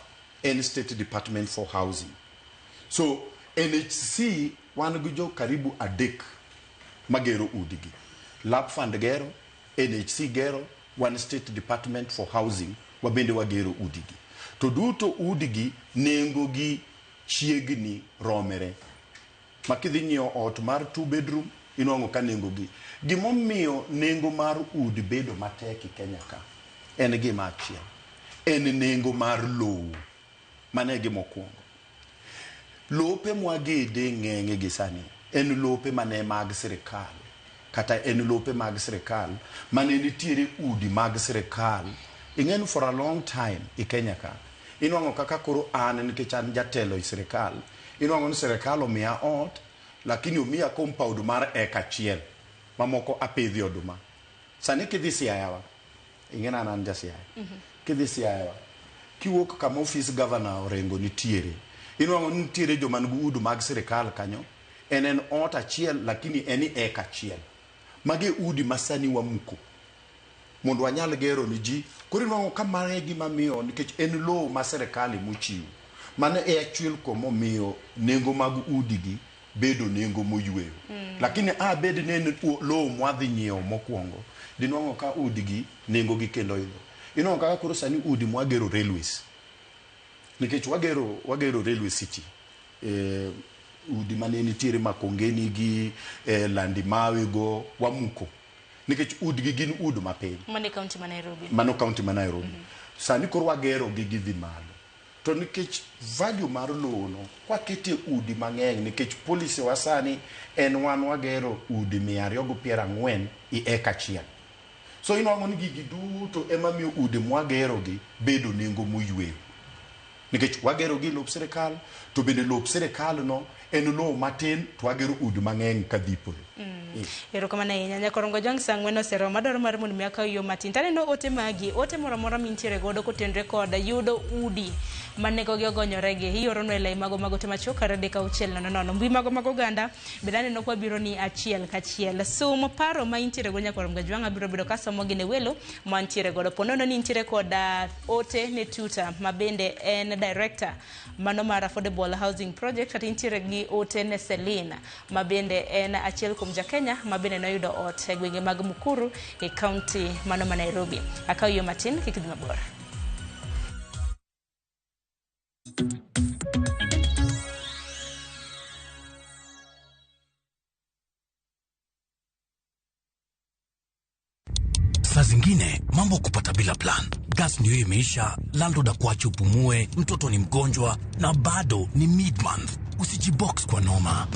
en State Department for Housing. So NHC wan gi jo karibu 3 magero udigi. Lap Fund gero, NHC gero, wan State Department for Housing wabende wagero udigi. To duto udigi nengo gi chiegni romere. Ma kidhi nyiewo ot mar 2 bedroom inwang'o ka nengo gi. Gimomiyo nengo mar udi bedo matek e Kenya ka en gima achiel. En nengo mar lowo. Mano e gima okwongo. Lope mwagede ng'enge gi sani en lope mane mag sirikal kata en lope mag sirikal mane nitiere udi mag sirikal. Ing'e for a long time e Kenya ka inwang'o kaka koro an nikech an jatelo e sirikal inwang'o ni sirikal omiya ot lakini omiya compound mar eka achiel mamoko apidhi oduma. Sani kidhi Siaya wa, ing'e ni an ja Siaya. Kidhi Siaya wa, kiwuok kama office governor Orengo nitiere, inwang'o ni nitiere joma nigi udi mag sirikal kanyo, en ot achiel lakini en e eka achiel. Magi e udi ma sani wamuko mondo wanyal gero ni ji. Koro inwang'o ka mano e gima miyo nikech en lowo ma sirikal emochiwo. Mano e achiel kuom momiyo nengo mag udi gi bedo nengo moyweyo. Lakini a bed ni en lowo mwadhi nyiewo mokwongo, dinwang'o ka udi gi nengo gi kendo idho. Inwang'o kaka koro sani udi mwagero railways. Nikech wagero railway city. Udi mane nitiere Makongeni gi Landi Mawe go wamuko. Nikech udgi gin ud mapiny. Mano e kaunti ma Nairobi. Mano kaunti ma Nairobi. Sani koro wagero gi gidhi malo. To nikech value mar lowo no, kwakete udi mang'eny nikech policy wa sani en wan wagero udi 240 i eka achiel. So inwang'o ni gigi duto ema miyo udi mwagero gi bedo nengo moyweyo. Nikech wagero gi lop sirikal, to bende lop sirikal no en lowo matin to wagero udi mang'eny kadhi polo. Erokamano ahinya. Nyakorongo Jwang' sa 4 oseromo. Adwaro mar mondo mi akaw yo matin. Taneno ote magi, ote moro amora mintiere godo kotenore kod yudo udi ma nengogi ogonyore gi. Ioronwa e lai mago mag ote machuok 3 6 0 0. Mbui mago mag oganda bende aneno kwa biro ni achiel kachiel. Sum paro ma intiere go Nyakorongo Jwang' abiro bedo kasomo gi ne welo mantiere godo. Po nono ni intiere kod ote ne tuta ma bende en director mano mar Affordable Housing Project kata intiere gi ote ne Celine ma bende en achiel kuom ja Kenya ma bende noyudo ot e gwenge mag Mukuru e kaunti mano ma Nairobi. Akaw yo matin kik idhi mabor. Saa zingine mambo kupata bila plan. Gas ndio imeisha, landlord akuache upumue, mtoto ni mgonjwa na bado ni mid-month. Usijibox kwa noma.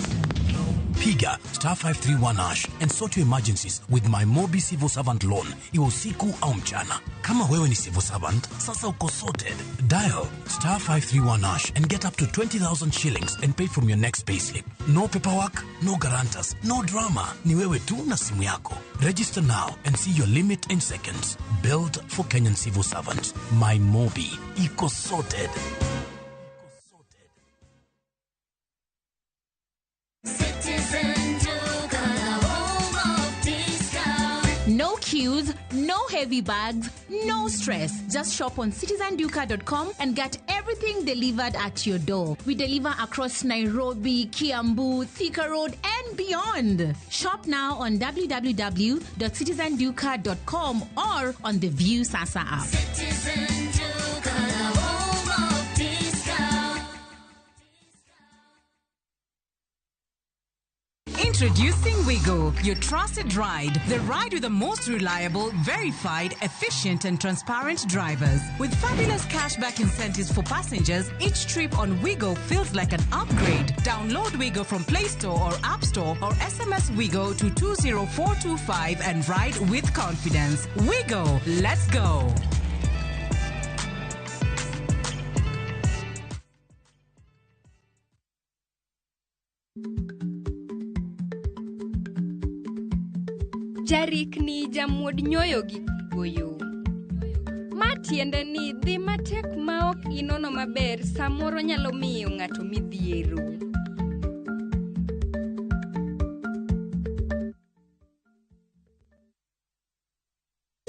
Piga star 531 hash and sort your emergencies with my Mobi Civil Servant Loan, iwe usiku au mchana. Kama wewe ni civil servant, sasa uko sorted. Dial star 531 hash and get up to 20,000 shillings and pay from your next payslip. No paperwork, no guarantors, no drama. Ni wewe tu na simu yako. Register now and see your limit in seconds. Built for Kenyan civil servants. My Mobi. Iko sorted. Citizen Duka, the home of discount. No queues, no heavy heavy bags, no stress. Just shop on citizenduka.com and get everything delivered at your door. We deliver across Nairobi, Kiambu, Thika Road, and beyond. Shop now on www.citizenduka.com or on the View Sasa app. Citizen Duka, the home of discount. Introducing Wigo, your trusted ride. The ride with the most reliable, verified, efficient, and transparent drivers. With fabulous cashback incentives for passengers, each trip on Wigo feels like an upgrade. Download Wigo from Play Store or App Store or SMS Wigo to 20425 and ride with confidence. Wigo, let's go. Jarikni jamuod nyoyo gi goyo. Ma tiende ni dhi matek ma ok inono maber samoro nyalo miyo ng'ato midhiero.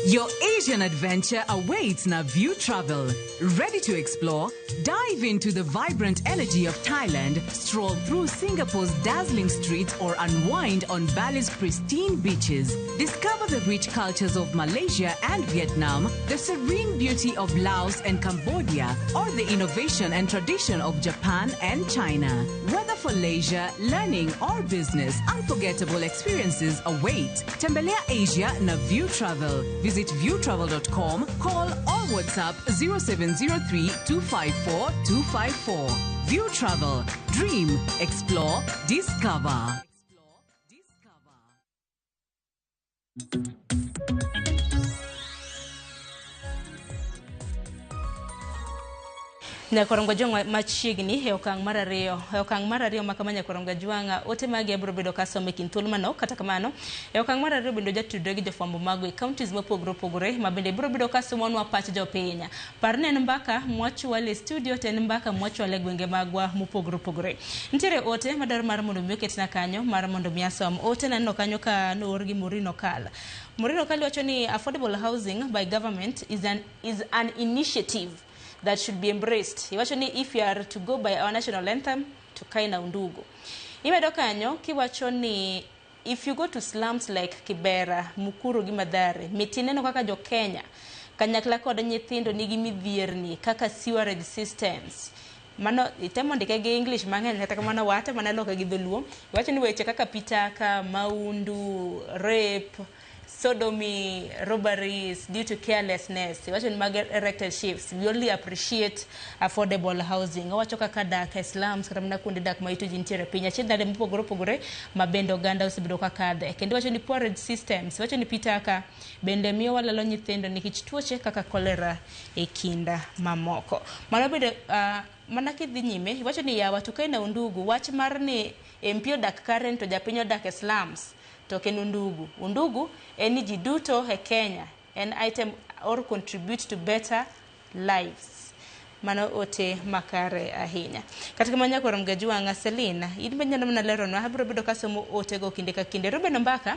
Your Asian adventure awaits Naview Travel. Ready to explore? Dive into the vibrant energy of Thailand, stroll through Singapore's dazzling streets, or unwind on Bali's pristine beaches. Discover the rich cultures of Malaysia and Vietnam, the serene beauty of Laos and Cambodia, or the innovation and tradition of Japan and China. Whether for leisure, learning, or business, unforgettable experiences await. Tembelea Asia na View Travel. Visit viewtravel.com, call or WhatsApp 0703 254 254. View Travel. Dream, explore, discover. Nyakorongo Jwang' machiegni e okang' mar ariyo. E okang' mar ariyo makama Nyakorongo Jwang' ote magi abiro bedo kasome kind thuolo manok. Kata kamano, e okang' mar ariyo bende jatudre gi jofwambo mago e counties mopogore opogore ma bende biro bedo kasomonwa pach jopiny. Par ni en mbaka mwachwale e studio to en mbaka mwachwale e gwenge magwa mopogore opogore. Nitiere ote madwaro mar mondo mi oketna kanyo mar mondo mi asom. Ote naneno kanyo ka noor gi Maureen Okal. Maureen Okal wacho ni affordable housing by government is an initiative that should be embraced. Iwacho ni if you are to go by our national anthem, tukae na undugu. Imedo kanyo kiwacho ni if you go to slums like Kibera, Mukuru gi Mathare, mitineno kaka jo Kenya kanyakla kod nyithindo nigi midhierni kaka sewerage systems. Mano itemo ndike gi English mang'eny kata kamano wate mana loke gi dholuo. Iwacho ni weche kaka pitaka, maundu, rape, sodomy, robberies due to carelessness. Iwacho ni mag erected shifts. We only appreciate affordable housing. Owacho kaka dak e slums kata mana kuonde dak ma ito ji nitiere piny. Achiedh nade mopogore opogore ma bende oganda osebedo ka kadhe. Kendo iwacho ni porridge systems. Iwacho ni pitaka bende miyo walalo nyithindo nikech tuoche kaka cholera e kinda mamoko. Mano bende mana kidhi nyime iwacho ni yawa tukae na undugu. Wach mar ni MP odak Karen to japiny odak e slums to ok en undugu. Undugu en ni ji duto e Kenya en item or contribute to better lives. Mano ote makare ahinya. Kata kamano Nyakwar Mgajwang' Selina, in be inyalo mana leronwa, abiro bedo kasomo otego kinde ka kinde. Ruben Ombaka,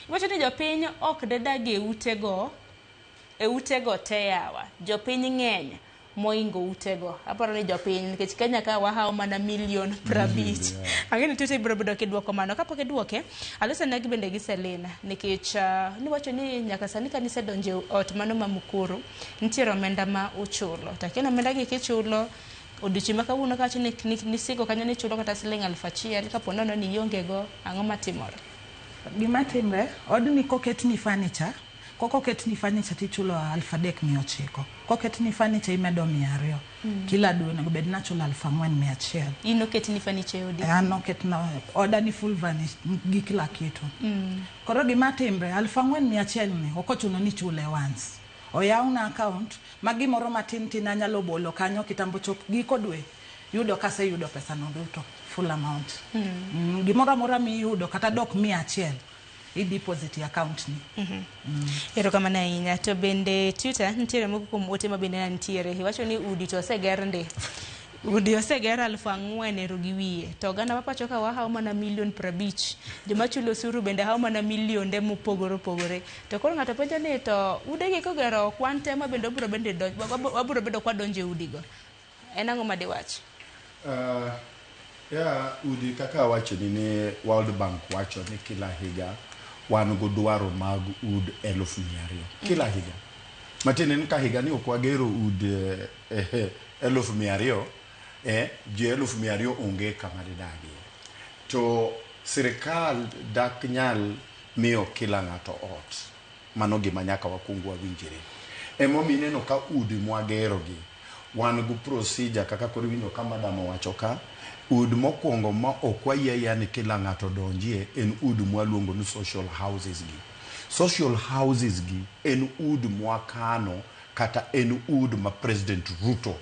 iwacho ni jopiny ok dedag e utego te yawa. Jopiny ng'eny moingo utego. Aparo ni jopiny nikech Kenya ka wahawo mana milion 50. Ang'e ni Twitter ibiro bedo kiduoko mano. Kapok iduoke, aloso negi bende gi Selina nikech niwacho ni nyaka sani ka nisedonjo e ot mano ma Mukuru, nitiere omenda ma uchulo. To akia ni omenda gi kichulo odiochieng' ma kawuono kawacho ni nisigo kanyo nichulo kata siling 1000 kapo nono ni ionge go, ang'o matimore? Gima timre, odni koketni furniture, koketni furniture tichulo 3900. Koketni furniture imedo 200. Kila dwe onego bed nachulo 4100. In oketni furniture e odi? An oketna oda ni full furnished gi kila kitu. Koro gima timre 4100 ni ok ochuno ni chule once. Oyawna account ma gimoro matin tin anyalo bolo kanyo kitambo chop giko dwe yudo kaseyudo pesa no duto full amount. Gimoro amora miyudo kata dok 100 i deposit e account ni. Erokamano ahinya. To bende Twitter nitiere moko kuom ote ma bende nitiere. Iwacho ni udi to oseger ndi. Udi oseger 4,000 ero gi wiye to oganda ma pacho ka wahawo mana milion 50. Joma chulo osuru bende hawo mana milionde mopogore opogore. To koro ng'ato penjo ni to udegi kogero ok wan te ma bende wabiro bende wabiro bedo kwadonjo e udigo. En ang'o ma diwach? Ya udi kaka awachoni ni World Bank wacho ni kila higa wan go dwaro mag ud 200,000 kila higa. Matiende ni ka higa ni ok wagero ud 200,000, ji 200,000 onge kama didagie. To sirikal dak nyal miyo kila ng'ato ot. Mano gima nyaka wakuong wawinjre. Emomiyo ineno ka udi mwagero gi wan gi procedure kaka koro iwinjo ka madam owacho ka ud mokwongo ma ok wayie ayieya ni kila ng'ato donjie en ud mwaluongo ni social houses gi. Social houses gi en ud mwakano kata en ud ma President Ruto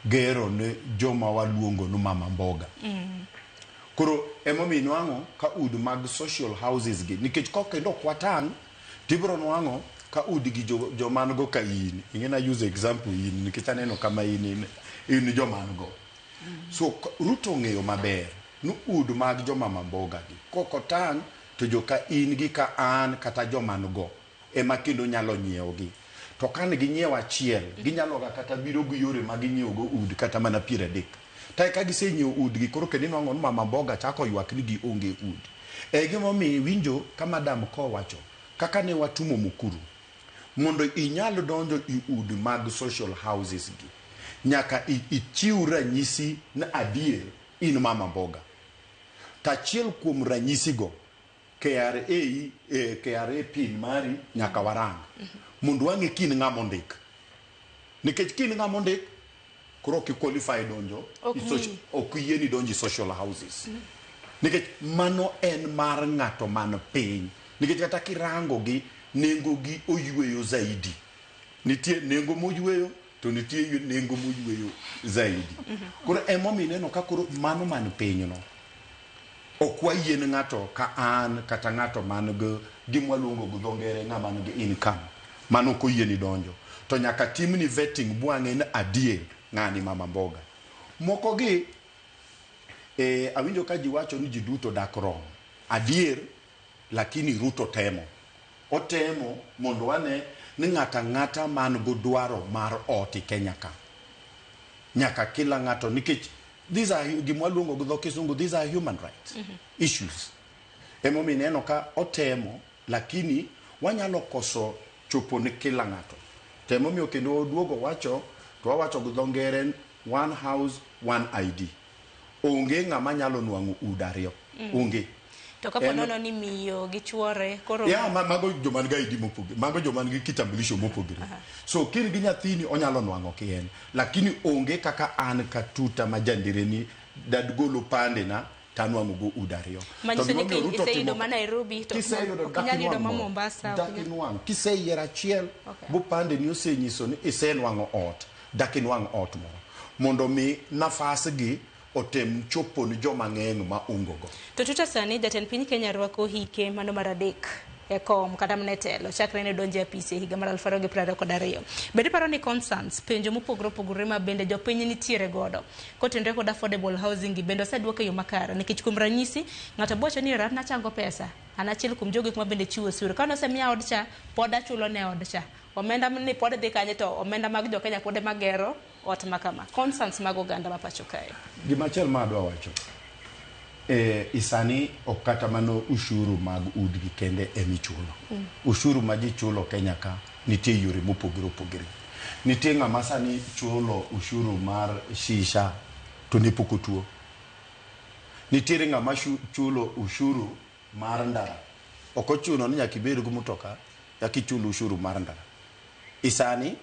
gero ne joma waluongo ni mama mboga. Koro emomiyo inwang'o ka ud mag social houses gi nikech kok kendo ok watang' tibiro nwang'o ka udi gi joman go ka in ing'e na use example in nikech aneno kama in joman go. So Ruto ong'eyo maber ni ud mag jomama mboga gi kok otang' to joka in gi ka an kata joman go ema kendo nyalo nyiewo gi. To kan ginyiewo achiel, ginyalo ga kata biro gi yore ma ginyiewo go ud kata mana 30. To ka gisenyiewo udgi koro kendo inwang'o ni mama mboga chako ywak ni gionge ud. E gimomiyo iwinjo ka madam kowacho kaka ne watumo Mukuru mondo inyal donjo i ud mag social houses gi nyaka ichiw ranyisi ni adier in mama mboga. To achiel kuom ranyisigo KRA pin mari nyaka warang mondo wang'e kin ng'ama ondik. Nikech kin ng'ama ondik koro ok qualify donjo ok yieni donjo i social houses. Nikech mano en mar ng'ato man piny. Nikech kata kirango gi nengo gi oyweyo zaidi. Nitie nengo moyweyo to nitie nengo moyweyo zaidi. Koro emomiyo ineno ka koro mano man piny no ok wayie ng'ato ka an kata ng'ato man gi gima waluongo gi dho ngere ng'ama nigi income mano ok oyieni donjo. To nyaka timni vetting bwang'e ni adier ng'ani mama mboga. Moko gi awinjo ka ji wacho ni ji duto dak rom. Adier lakini Ruto temo. Otemo mondo wane ni ng'ata ng'ata man go dwaro mar ot e Kenya ka. Nyaka kila ng'ato nikech these are gima waluongo gi dho kisungu these are human rights issues. Emomiyo ineno ka otemo lakini wanyalo koso chopo ne kila ng'ato. To emomiyo kendo oduogo wacho to wawacho gi dho ngere one house one ID. Onge ng'ama nyalo nwang'o ud ariyo. Onge. To kapo nono ni miyo gi chuore koro ya mago joma nigi ID mopogore, mago joma nigi kitambulisho mopogore. So kin gi nyathini onyalo nwang'o kien, lakini onge kaka an katuta ma jandireni dadgolo pande na tanwang'o go ud ariyo. Manyiso ni iseyudo ma Nairobi to ok inyal yudo ma Mombasa. Dak inwang' kiseyiero achiel bo pande ni osenyiso ni isenwang'o ot, dak inwang' ot moro mondo mi nafas gi otem chopo ni joma ng'eny ma ongo go. To tuta sani jatend piny Kenya rwako hike mano mar 3 e kom kata mana e telo chakre ne donjo e apis e higa mar 2022. Bende iparo ni concerns penjo mopogore opogore ma bende jopiny nitiere godo kotenore kod affordable housing gi bende oseduok e yo makare nikech kuom ranyisi ng'ato bowacho ni an nachango pesa an achiel kuom jogo ma bende chiwo osuru ka nosemiya od cha pod achulo ne od cha omenda ni pod dhi kanye to omenda mag jo Kenya pod ema gero ot ma kama. Concerns mag oganda ma pacho kae. Gimachielo ma adwa wacho isani ok kata mano ushuru mag udgi kende emichulo. Ushuru ma ji chulo Kenya ka nitie yore mopogore opogore. Nitie ng'ama sani chulo ushuru mar shisha to ne pok otuo. Nitiere ng'ama chulo ushuru mar ndara. Ok ochuno ni nyaka ibed gi mtoka nyaka ichul ushuru mar ndara. Isani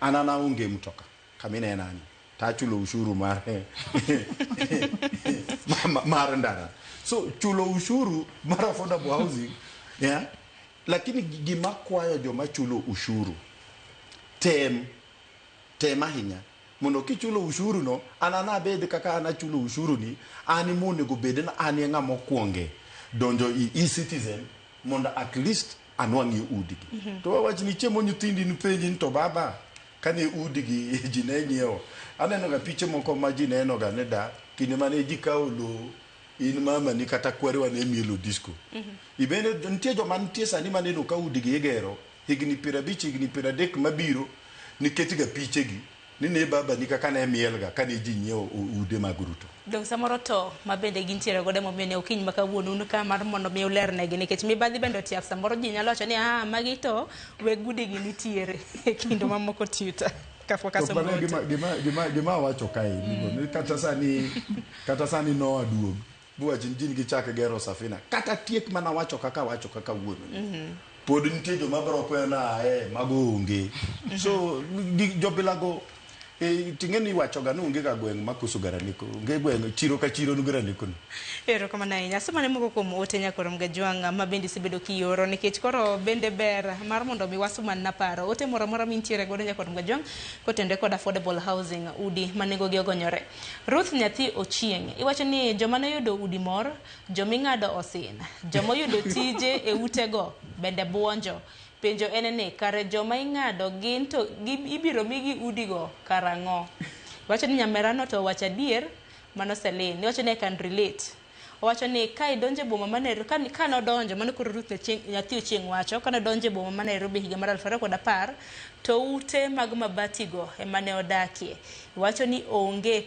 an aonge mtoka kaminenani tachulo ushuru mar mar ndara. So chulo ushuru mar affordable housing, yeah? Lakini gima kwayo joma chulo ushuru tem ahinya mondo kichulo ushuru no an anabed kaka an achulo ushuru ni an monego bed ni an e ng'ama okwonge donjo i e-citizen mondo at least anwang'ie udgi. To wawach ni chiemo nyithindi ni penji ni to baba Kane udigi ji ne nyiewo. Aneno ga piche moko ma ji neno ga ne da kinde mane ji kawo lowo in mama ni kata kwerewa ne mielo disco. Ibende nitie joma nitie sani maneno ka udigi igero higni 50 higni 30 mabiro nikech ga pichegi ni ne baba ni kaka ne mielga kane ji nyiewo ude mag Ruto. Dong samoro to ma bende gintiere godo emomiyo ne okinyi ma kawuono un ka mar mondo mi ulernegi nikech mibadhi bende otiap samoro ji nyalo wacho ni ah magi to weg udigi nitiere e kind mamoko tuta kapok To asomo mano ote. gima awacho kae ni kata sani Noah duog buwach ni ji gichak gero safina kata tiek mana wacho kaka wacho kaka wuono ni. Pod nitie joma biro kweyo na mago onge. So jobilago ting'e ni iwacho ga ni onge ga gweng' makoso garaneko onge gweng' chiro ka chiro ni garaneko ni. Erokamano ahinya. Asomane moko kuom ote nyakorom Gajwang' ma bende isebedo kioro nikech koro bende ber mar mondo mi wasuman na paro. Ote moro amora mintiere godo nyakorom Gajwang' kotenore kod affordable housing udi ma nengogi ogonyore. Ruth nyathi Ochieng' iwacho ni joma noyudo udi mor, joming'ado osin, jomoyudo tije e utego bende buonjo. Penjo en ni kare joma ing'ado gin to ibiro migi udigo karang'o? Iwacho ni nyamerano to owacho adier, mano Celine. Iwacho ni I can relate. Owacho ni ka idonjo e boma ma Nairobi, ka nodonjo, mano koro Ruth nyathi Ochieng' wacho, ka nodonjo e boma ma Nairobi higa mar 2010, to ute mag mabatigo ema ne odakie. Iwacho ni onge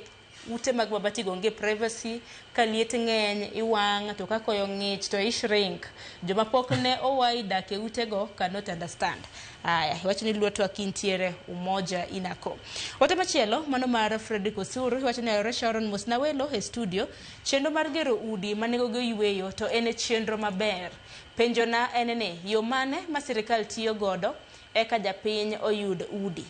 ute mag mabatigo onge privacy, ka liet ng'eny iwang' to ka koyo ng'ich to i shrink. Joma pok ne owai dak e utego cannot understand. Aya, iwacho ni luo twak intiere umoja inako. Ote machielo mano mar Frederick Osuru iwacho ni ayore Sharon mosna welo e studio. Chenro mar gero udi ma nengogi oyweyo to en e chenro maber. Penjona en ni yo mane ma sirikal tiyo godo eka japiny oyud udi?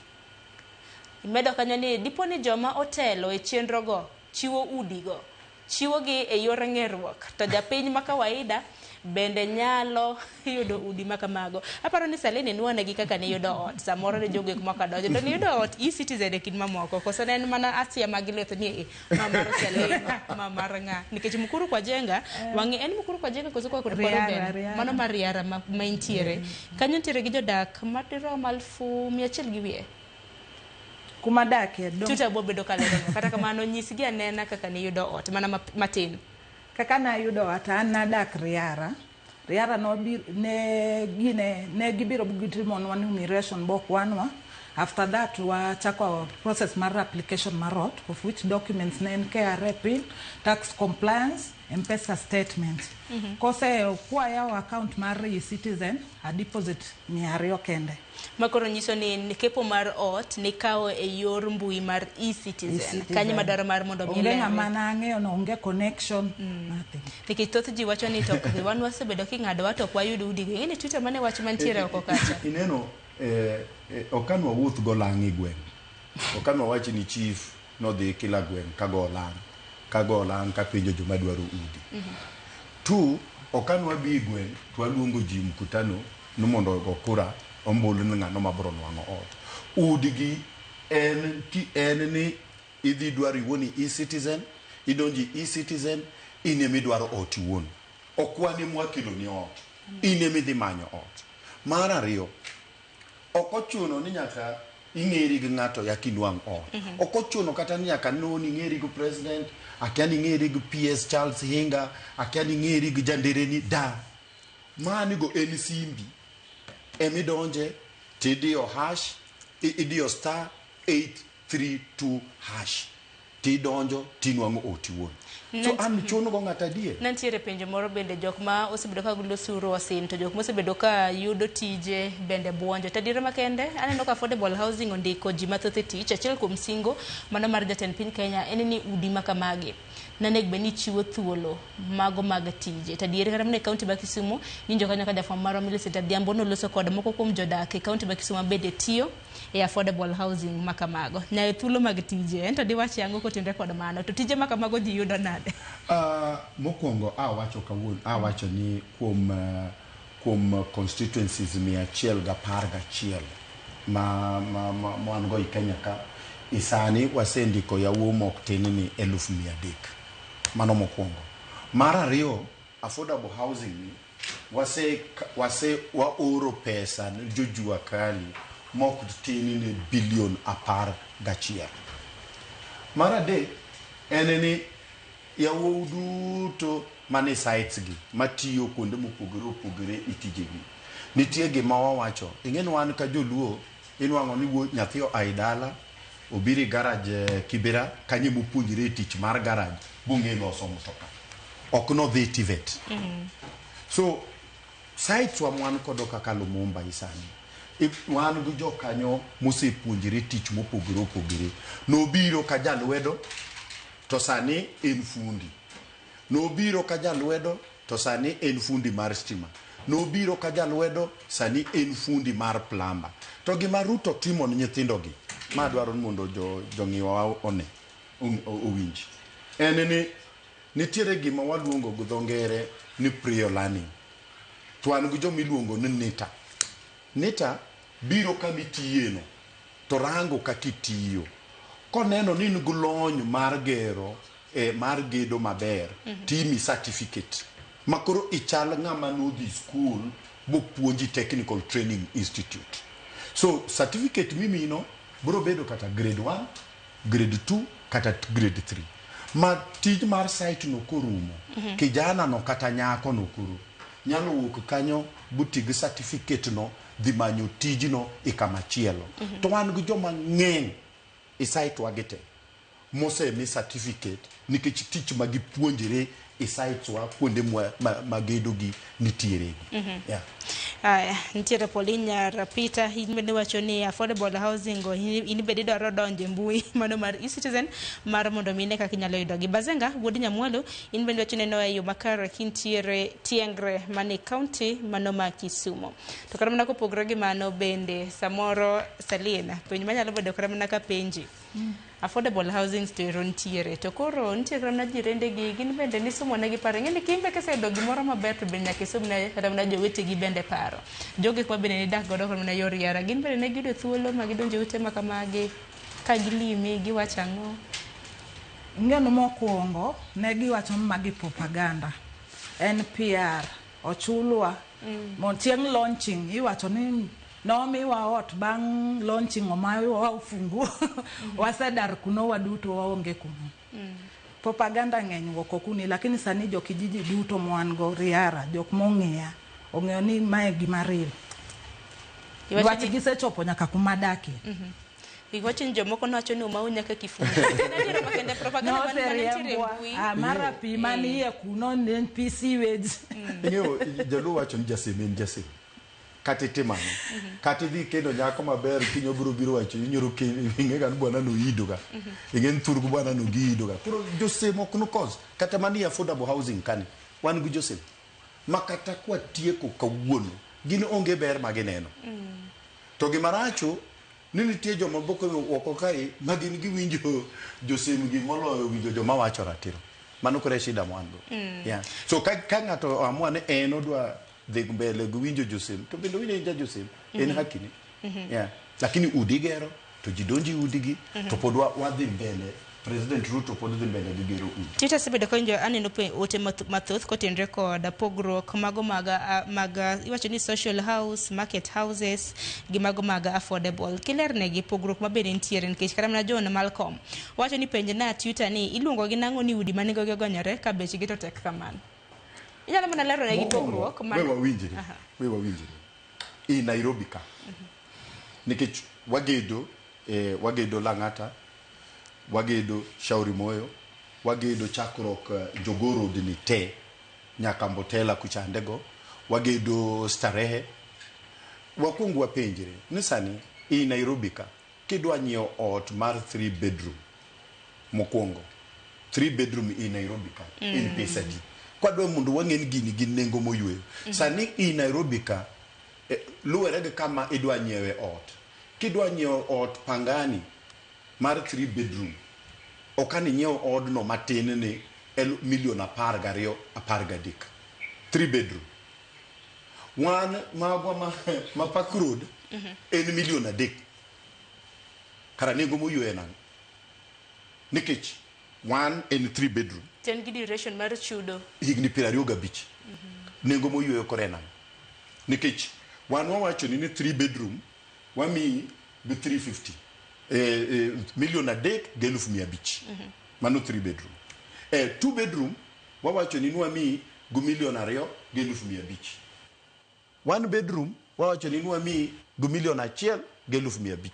Imedo kanyo ni dipo ni joma otelo e chenrogo chiwo udigo, chiwogi e yor ng'eruok, to japiny ma kawaida bende nyalo yudo udi ma kamago. Aparo ni Celine nuonegi kaka niyudo ot, samoro ne jogweng' moko donjo, to niyudo ot e-citizen e kind mamoko, koso ne en mana asia mag lwet ni ma mar Celine, ma mar ng'a, nikech Mukuru kwa Jenga, wang'e en Mukuru kwa Jenga koso kwa Ruben, mano mar Riara ma intiere. Kanyo nitiere gi jodak madirom 1,100 gi wiye. Kuma dakie dong. Tuta bo bedo kalero kata kamano nyisgi anena kaka niyudo ot mana matin. Kaka nayudo ot an nadak Riara. Riara ne gibiro gitimonwa enumeration bokwanwa. After that wachako process mar application mar ot, of which documents ne en KRA pin, tax compliance, M-Pesa statement. Kose kwayawo account mar e-citizen, a deposit 200 kende. Makoro nyiso ni kepo mar ot nikawo e yor mbui mar e-citizen. Kanyo madwaro mar mondo mi onge ng'ama nang'eyo no, onge connection, nothing. Nikech thoth ji wacho ni to wan wasebedo king'adowa to ok wayud udi go. Ing'e ni Twitter mane wach mantiere oko kacha. Ineno ok an wawuoth go lang' e gweng'. Ok an wawach ni chief nodhi kila gweng' ka go lang' ka penjo joma dwaro udi. Two, ok an wabi e gweng' to waluongo ji mkutano ni mondo ogo kura ombulu ni ng'ano mabiro nwang'o ot. Udigi en ni idhi dwaro iwuon e e-citizen, idonjo e e-citizen, in ema idwaro ot iwuon. Ok wan ema wakeloni ot, in ema idhi manyo ot. Mar ariyo, ok ochuno ni nyaka ing'eri gi ng'ato yaka inwang' ot. Ok ochuno kata ni nyaka non ing'eri gi president, akia ni ing'eri gi PS Charles Hinga, akia ni ing'eri gi jandereni da. Manigo en simbi. Emidonje tidiyo hash, idiyo star 832 hash. Tidonjo tinwang'o ot iwuon. So an chuno go ng'ato adier. Nantiere penjo moro bende jok ma osebedo ka golo osuru osin to jok mosebedo ka yudo tije bende buonjo. To adiera makende aneno ka affordable housing ondiko ji mathoth e tich. Achiel kuom singo mano mar jatend piny Kenya en ni udi ma kamagi nanego bed ni chiwo thuolo mago mag tije. To adier kata mana e kaunti ma Kisumu winjo kanyo ka jafwambo marwa Millicent Adhiambo noloso kod moko kuom jodak e kaunti ma Kisumu bende tiyo e affordable housing ma kamago. Nyayo thuolo mag tije, en to diwach yango kotenore kod mano. To tije ma kamago ji yudo nade? Mokwongo awacho kawuono, awacho ni kuom constituencies 111 ma wan go e Kenya ka, isani wasendiko yawuo mok tin ni 300,000. Mano mokwongo. Mar ariyo, affordable housing ni wase waoro pesa ne jojua kali mok tin ni bilion 11. Mar adek en ni yawuowi duto mane sites gi matiyo kuonde mopogore opogore e tijegi nitie gima wawacho. Ing'e ni wan ka joluo inwang'o ni wuo nyathi oa e dala obiro e garage Kibera kanyo emopuonjre e tich mar garage bong'e loso mtoka ok nodhi TVET. So sites wa mwan kodo kaka Lumumba isani wan gi jokanyo mosepuonjre tich mopogore opogore. Nobiro ka jalwedo to sani en fundi. Nobiro ka jalwedo to sani en fundi mar stima. Nobiro ka jalwedo sani en fundi mar plumber. To gima Ruto timo ne nyithindogi ma dwaro ni mondo jong'iwa one owinj en ni nitiere gima waluongo gi dho ngere ni prior learning. To wan gi joma iluongo ni NITA. NITA biro kama itiyeno to rango kaka itiyo. Koneno ni in gi lony mar gero mar gedo maber timi certificate ma koro ichal ng'ama nodhi school bopuonji Technical Training Institute. So certificate mimino biro bedo kata grade 1, grade 2 kata grade 3. Ma tij mar site no korumo, kijana no kata nyako no koro nyalo wuok kanyo boti gi certificate no dhi manyo tijno e kama chielo. To wan gi joma ng'eny e site wa gi te mosemi certificate nikech tich ma gipuonjre e sites wa kuonde ma gedo gi nitiere gi. Yeah. Aya, nitiere Pauline Nyar Peter, in bende wacho ni affordable housing go in bende idwaro donjo e mbui mano mar eCitizen mar mondo mi ine kaka inyalo yudogi. Bazenga wuod Nyamwalo, in bende wacho neno e yo makare kintiere Tiengre mane county mano ma Kisumu. To kata mana kopogore gi mano bende samoro Selina, penjo manyalo bedo kata mana ka penji. Affordable housing to ero nitiere to koro nitie kata mana jirende gi gin bende nisomo negi paro. Ing'e ni kimbe kiseyudo gimoro maber to bende nyaka isom ne kata mana jowetegi bende paro. Jogi kwa bende nidak godo kata mana yor yara gin bende ne giyudo thuolo ma gidonjo e ute ma kamagi ka gilimi giwacho ang'o? Ing'e mokwongo ne giwacho ni magi propaganda. En PR. Ochulwa. Mon chieng' launching iwacho ni nomiwa ot bang' launching omawa ofunguo. Wasedar kuno waduto waonge kuno. Propaganda ng'eny wuok kuni lakini sani jokijiji duto mwan go Riara jok mong'iya ong'eyo ni mae gima real. Dwach gisechopo nyaka kuma adakie. Iwacho ni jomoko nowacho ni omau nyaka kifungu. En adiera makende propaganda mane nitiere e mbui. Mara pi manie kuno ne en pi sewage. Ing'eyo jaluo wacho ni jasem en jasem. Kata itimo ang'o. Kata idhi kendo nyako maber kiny obiro biro wacho inyoro ing'e ga ni bwana no ido ga. Ing'e ni thurgi bwana no giido ga. Koro josem ok nokos. Kata manie affordable housing kani wan gi josem. Ma kata kwatieko kawuono gin onge ber ma gineno. To gima racho ni nitie joma boko oko kae ma gin giwinjo josem gi moloyo winjo joma wacho ratiro. Mano koro e shida ma wan go. Yeah. So ka ng'ato amua ni en odwa dhi mbele gi winjo josem to bende owinjo ja josem en hakine. Yeah. Lakini udi gero to ji donjo e udigi to pod wadhi mbele. President Ruto pod dhi mbele gi gero udi. Twitter osebedo ka winjo aneno ote mathoth kotenre kod pogruok mago mag iwacho ni social house, market houses gi mago mag affordable. Kilernegi pogruok mabende nitiere nikech kata mana John Malcolm wacho ni penj na Twitter ni iluongo gi nang'o ni udi ma nengogi ogonyore ka bechgi to tek kamano. Inyalo mana lero negi pogruok we wawinjre. We wawinjre. I Nairobi ka. Nikech wagedo wagedo Lang'ata, wagedo Shauri Moyo, wagedo chakruok Jogoo Road ni te nyaka Mbotela kuchandego, wagedo Starehe. Wakwong wapenjre ni sani i Nairobi ka kidwa nyiewo ot mar 3 bedroom mokwongo 3 bedroom i Nairobi ka en pesa adi? Kwadwa mondo wang'e ni gini gin nengo moyweyo. Sani i Nairobi ka luwere gi kama idwa nyiewe ot. Kidwa nyiewo ot Pangani mar 3 bedroom ok an inyiew odno matin ni milion 12 13 3 bedroom. Wan magwa ma Park Road en milion 3. Kara nengo moyweyo nang'o? Nikech wan en 3 bedroom. Ten gi duration mar chudo. Higni 25. Nengo moyweyo kore nang'o? Nikech wan wawacho ni 3 bedroom Wamiyi gi 350 milion 3.5 million. Mano 3 bedroom. 2 bedroom wawacho ni nwamiyi gi 2.5 million. 1 bedroom wawacho ni nwamiyi gi 1.5 million.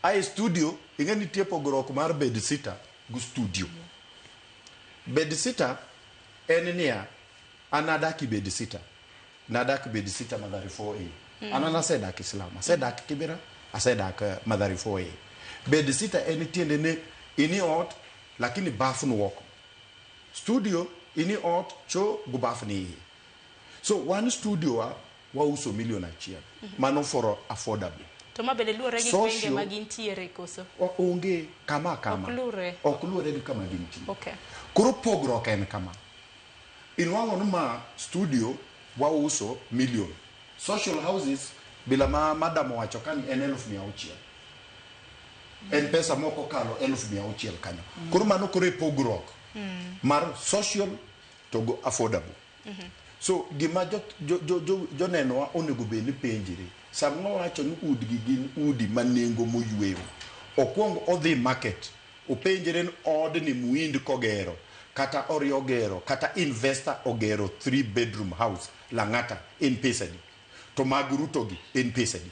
Ae studio, ing'e nitie pogruok mar bed sitter gi studio. Bed sitter en niya, an adak e bed sitter. Nadak bed sitter Mathare 4A. An asedak Islam, asedak Kibera, asedak Mathare 4A. Bed sitter en tiende ni ini ot lakini baf ni oko. Studio ini ot cho go baf ni iye. So one studio wa wauso milion 1. Mano for affordable. To ma bende luwore gi gwenge ma gintiere koso? Onge kama kama. Ok luwre. Ok luwre gi kama gintie. Okay. Koro pogruok en kama. Inwang'o ni ma studio wauso million. Social houses bila ma madam owacho ka ni en 600,000. En pesa moko kalo 600,000 kanyo. Koro mano koro e pogruok mar social to go affordable. So gima jonenowa onego bed ni penjre sama wawacho ni udgi gin udi ma nengo moyweyo, okwong odhi market openjre ni odni muind kogero kata oriyo gero kata investor ogero 3 bedroom house Lang'ata en pesa adi, to mag Ruto gi en pesa adi.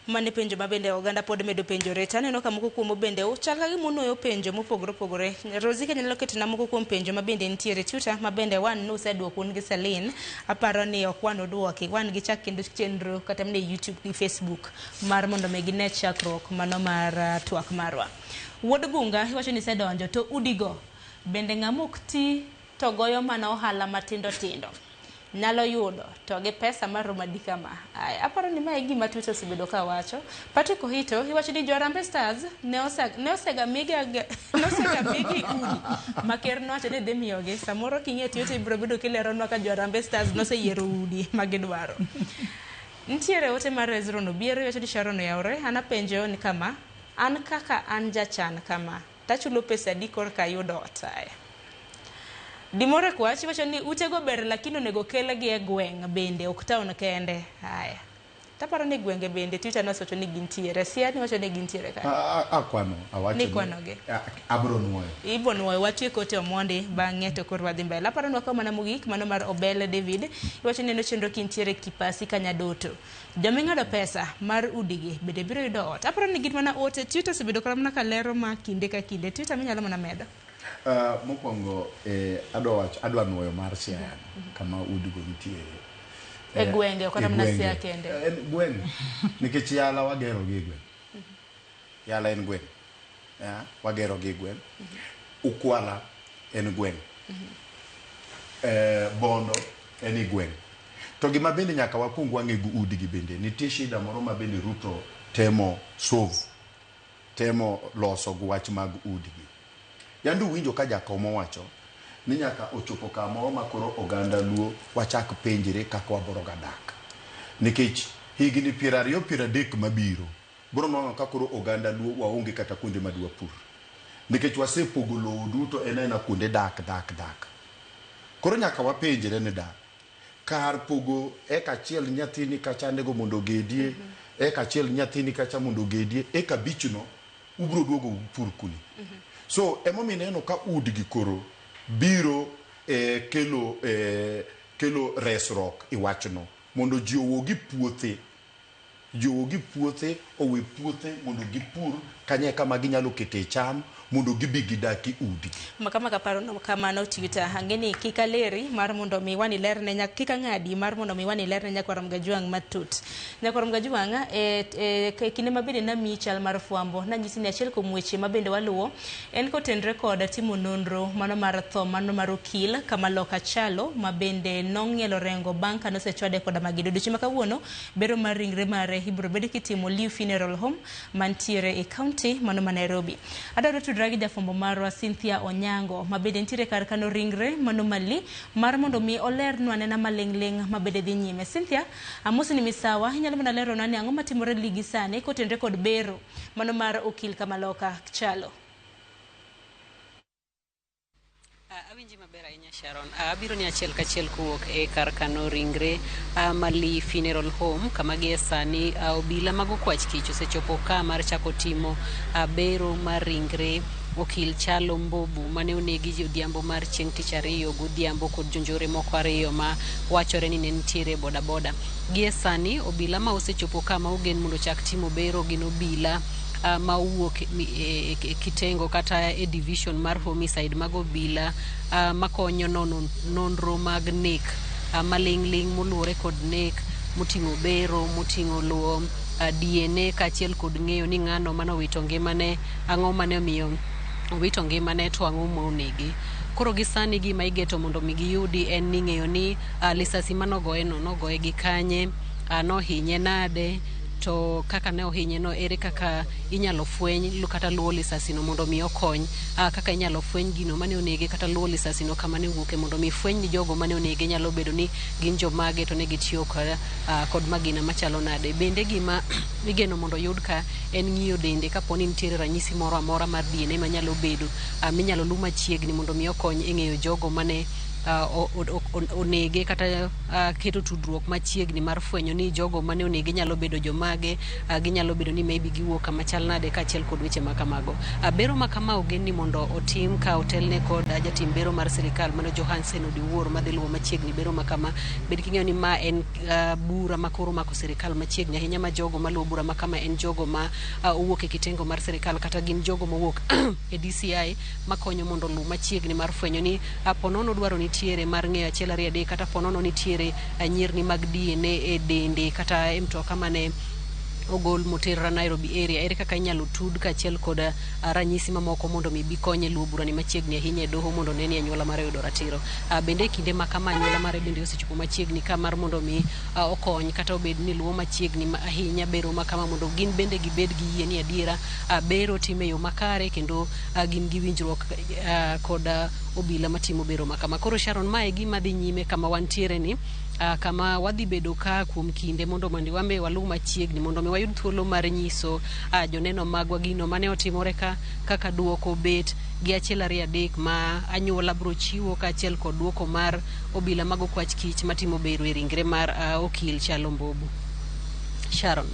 Mane penjo ma bende oganda pod medo penjore. To aneno ka moko kuomu bende chal ka gima unuoyo penjo mopogore opogore. Rosie ka nyalo ketona moko kuom penjo ma bende nitiere Twitter ma bende wan nuseduoko un gi Celine. Aparo ni ok wan oduoki. Wan gi chak kendo chenro kata mana e YouTube gi Facebook mar mondo mi gine chakruok mano mar twak marwa. Wuod Gunga iwacho ni isedonjo to udigo bende ng'ama ok ti to goyo mana ohala matindo tindo nyalo yudo to gi pesa maromo adi kama. Aya, aparo ni mae e gima Twitter osebedo ka wacho. Patrick Ohito iwacho ni jo Harambee Stars ne osega migi udi ma ker nowacho ni dhi miyogi. Samoro king'iyo Twitter ibiro bedo kileronwa ka jo Harambee Stars noseyiero udi ma gidwaro. Nitiere ote mar Hezron Obiero iwacho ni Sharon oyawore. An apenjo ni kama, an kaka an jachan kama, tachulo pesa adi korka ayudo ot? Aya. Dimore Kwach iwacho ni utego ber lakini onego kelgi e gweng' bende ok town kende. Haya. Taparo ni gwenge bende Twitter nosewacho ni gintiere. Siani wacho ni gintiere kanyo. Akwano awacho ni Nikwanogi. Abro nuoyo. Ibo nuoyo watieko ote Omondi bang'e to koro wadhi mbele. Aparo ni wakaw mana mogik mano mar Obele David iwacho ni neno chenro kintiere Kipasi Kanyadoto. Joma ing'ado pesa mar udigi bende biro yudo ot. Aparo ni gin mana ote Twitter osebedo kata mana ka lero ma kinde ka kinde. Twitter minyalo mana medo. Mokwongo adwa wacho adwa nuoyo mar Siaya kama udigo nitiere. E gwenge, ok kata e mana gwenge. Siaya kende. En gweng' nikech Yala wagero gi e gweng'. Yala en gweng'. Wagero gi e gweng'. Ukwala en gweng'. Bondo en e gweng'. To gima bende nyaka wakwong wang'e gi udigi bende nitie shida moro ma bende Ruto temo solve, temo loso gi wach mag udigi. Yande uwinjo ka jakom owacho ni nyaka ochopo kamoro ma koro oganda Luo wachak penjre kaka wabiro ga dak. Nikech higni 20 30 mabiro biro nwang'o ka koro oganda Luo waonge kata kuonde ma dwapur. Nikech wasepogo lowo duto en aena kuonde dak dak dak. Koro nyaka wapenjre ni da kar pogo eka achiel nyathini kacha nego mondo ogedie, eka achiel nyathini kacha mondo ogedie, eka 5 no ubiro duogo upur kuni. So emomiyo ineno ka udgi koro biro kelo resruok e wachno mondo ji owuog e puothe, ji owuog e puothe, owe puothe mondo gipur kanye kama ginyalo kete cham mondo gibi gidak e udi. Makama kaparo no kamano Twitter ang'e ni kik aleri mar mondo mi wan ilerne nya kik ang'adi mar mondo mi wan ilerne nyakwar Mgajwang' matut. Nyakwar Mgajwang' e kinde ma bende namiyi chal mar fwambo nanyisi ni achiel kuom weche ma bende waluwo en kotenre kod timo nonro mano mar tho mano mar okil Kamaloka Chalo ma bende nong'ielo rengo bang' ka nosechwade koda magina. Odiochieng' ma kawuono bero mar ringre mare ibiro bed kitimo Liu Funeral Home mantiere e county mano ma Nairobi. Adwaro tudra gi jafwambo marwa Cynthia Onyango ma bende nitiere kar kano ringre mano mali mar mondo mi olernwa anena maling'ling' ma bende dhi nyime. Cynthia, amosi ni misawa, inyalo mana leronwa ni ang'o matimore ligi sani kotenre kod bero mano mar okil Kamaloka Chalo. Awinji maber ahinya Sharon. Abiro ni achiel kachiel kowuok e kar kano ringre Mali Funeral Home kama gie sani obila mag okwach kich osechopo ka mar chako timo bero mar ringre okil Kyalo Mbobu mane onegi odhiambo mar chieng' tich ariyo godhiambo kod jonjore moko ariyo ma wachore ni ne nitiere bodaboda. Gie sani obila ma osechopo ka ma ogen mondo ochak timo bero gin obila ma owuok e kitengo kata e division mar homicide mag obila makonyo nono nonro mag nek maling'ling' moluwore kod nek moting'o bero, moting'o luwo DNA kaachiel kod ng'eyo ni ng'ano manowito ngimane, ang'o mane omiyo owito ngimane to ang'o monege. Koro gi sani gima igeto mondo mi giyudi en ni ng'eyo ni lisasi manogoye no nogoye gi kanye, nohinye nade, to kaka ne ohinye no ere kaka inyalo fweny kata luwo lisasi no mondo mi okony, kaka inyalo fweny gino mane onege kata luwo lisasi no kama ne owuoke mondo mi fweny ni jogo mane onege nyalo bedo ni gin jomage to ne gitiyo kod magina machalo nade. Bende gima igeno mondo oyud ka en ng'iyo dende kapo ni nitiere ranyisi moro amora mar DNA manyalo bedo minyalo lu machiegni mondo mi okony e ng'eyo jogo mane onege kata keto tudruok machiegni mar fwenyo ni jogo mane onege nyalo bedo jomage, ginyalo bedo ni maybe giwuok kama chal nade kaachiel kod weche ma kamago. Bero ma kama ogen ni mondo otim ka otelne kod jatim bero mar sirikal mano Johansen Odiwuor madhi luwo machiegni bero ma kama. Bed king'eyo ni ma en bura ma koro omako sirikal machiegni ahinya ma jogo maluwo bura ma kama en jogo ma owuok e kitengo mar sirikal kata gin jogo mowuok e DCI makonyo mondo oluw machiegni mar fwenyo ni ponono dwaro nitiere mar ng'eyo achiel ariyo adek kata ponono nitiere nyirni mag DNA e dende kata e mtoka mane ogol moter Nairobi area, ere kaka inyalo tud kaachiel kod ranyisi mamoko mondo mi bi konye luwo burani machiegni ahinya e doho mondo ne ni anyuola mare oyudo ratiro. Bende e kinde ma kama anyuola mare bende osechopo machiegni ka mar mondo mi okony kata obed ni luwo machiegni ahinya bero ma kama mondo gin bende gibed gi yie ni adiera bero time yo makare kendo gin gi winjruok kod obila matimo bero ma kama. Koro Sharon, mae gima dhi nyime kama wantiere ni kama wadhi bedo ka kuom kinde mondo wambe waluw machiegni mondo mi wayud thuolo mar nyiso joneno magwa gino mane otimore ka kaka duoko bet gi achiel ariyo adek ma anyuola bro chiwo kaachiel kod duoko mar obila mag okwach kich matimo bero e ringre mar okil Kyalo Mbobu. Sharon.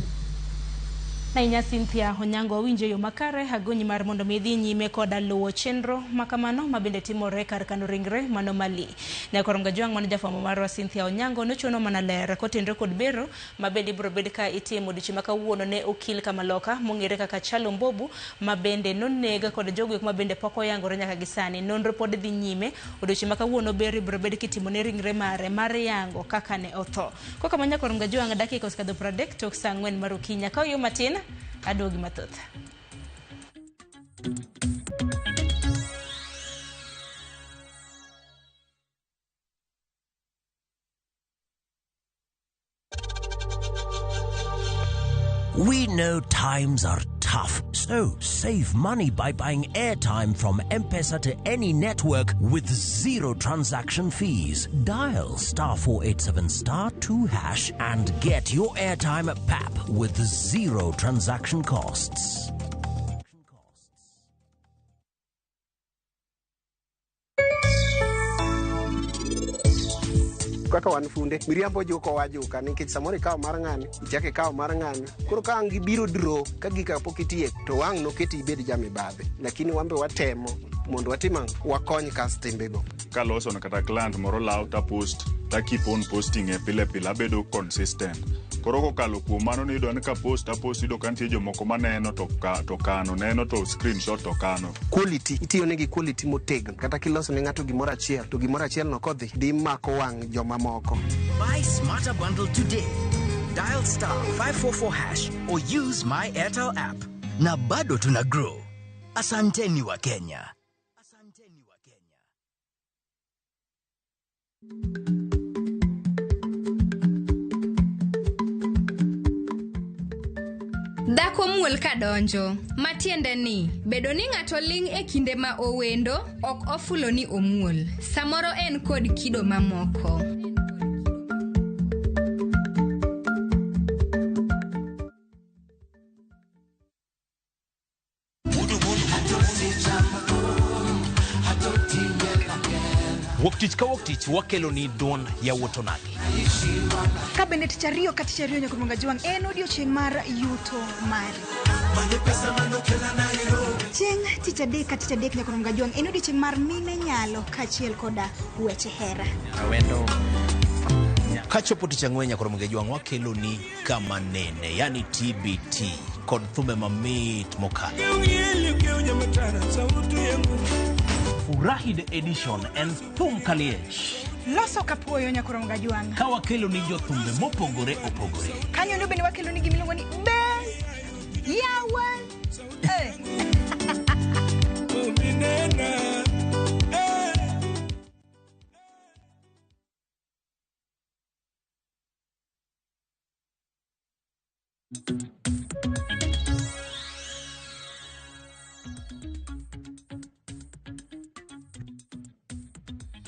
Nainya Cynthia Onyango awinjo yo makare agonyi mar mondo mi idhi nyime koda luwo chenro makamano mabende timore kar kano ringre mano Mali. Nyakorom Gajwang' mano jafwambo marwa Cynthia Onyango nochuno mana ler kotenre kod bero mabende ibiro bed ka itimo odiochieng' ma kawuono ne okil Kamaloka mong'ere kaka Kyalo Mbobu mabende noneg kod jogo eko mabende pok oyangore nyaka gi sani. Nonro pod dhi nyime odiochieng' ma kawuono bero ibiro bed kitimo ne ringre mare mar yango kaka ne otho. Kokamano Nyakorom Gajwang' dakika osekadho 30 tok saa 4 mar okinyi. Akaw yo matin aduogi mathoth. We know times are tough, so save money by buying airtime from M-Pesa to any network with zero transaction fees. Dial *487*2# and get your airtime at PAP with zero transaction costs. Kaka wan funde miriambo juko wajuka nikech samoro ikawo mar ng'ani ichako ikawo mar ng'ani koro ka ang' gibiro draw ka gika pok itieko to wang' noketi ibed jamibadhi lakini wambe watemo mondo watim ang'o wakony kastembego. Kaloso kata client moro law ta post ta keep on posting e pile pile abedo consistent. Koro kokalo kuom mano niyudo ni ka post ta post yudo ka nitie jomoko maneno to kano neno to screenshot to kano. Quality itiyo negi quality motegno kata kiloso ne ng'ato gimoro achiel to gimoro achiel no kodhi dhi mako wang' jomamoko. Buy Smarter Bundle today. Dial *544# or use my Airtel app. Na bado tuna grow. Asanteni wa Kenya. Dhako muol kadonjo, matiende ni bedo ni ng'ato ling' e kinde ma owendo ok ofulo ni omuol. Samoro en kod kido mamoko. Wuok tich ka wuok tich wakelo ni duond yawuot onagi. Ka bende tich ariyo ka tich ariyo nyaka Ruonga Jwang' en odiochieng' mar yuto mari. Chieng' tich adek ka tich adek nyaka Ruonga Jwang' en odiochieng' mar mine nyalo kaachiel koda weche hera. Kachopo tich ang'wen nyaka Ruonga Jwang' wakelo ni kama nene, yani TBT kod thumbe mamit mokalo. Furahi the edition en thum kaliech. Loso kapuoyo nyaka Ruonga Jwang'. Ka wakelo ni jothumbe mopogore opogore. Kanyo endo bende wakelo ni gimiluongo ni be yawa. Eh.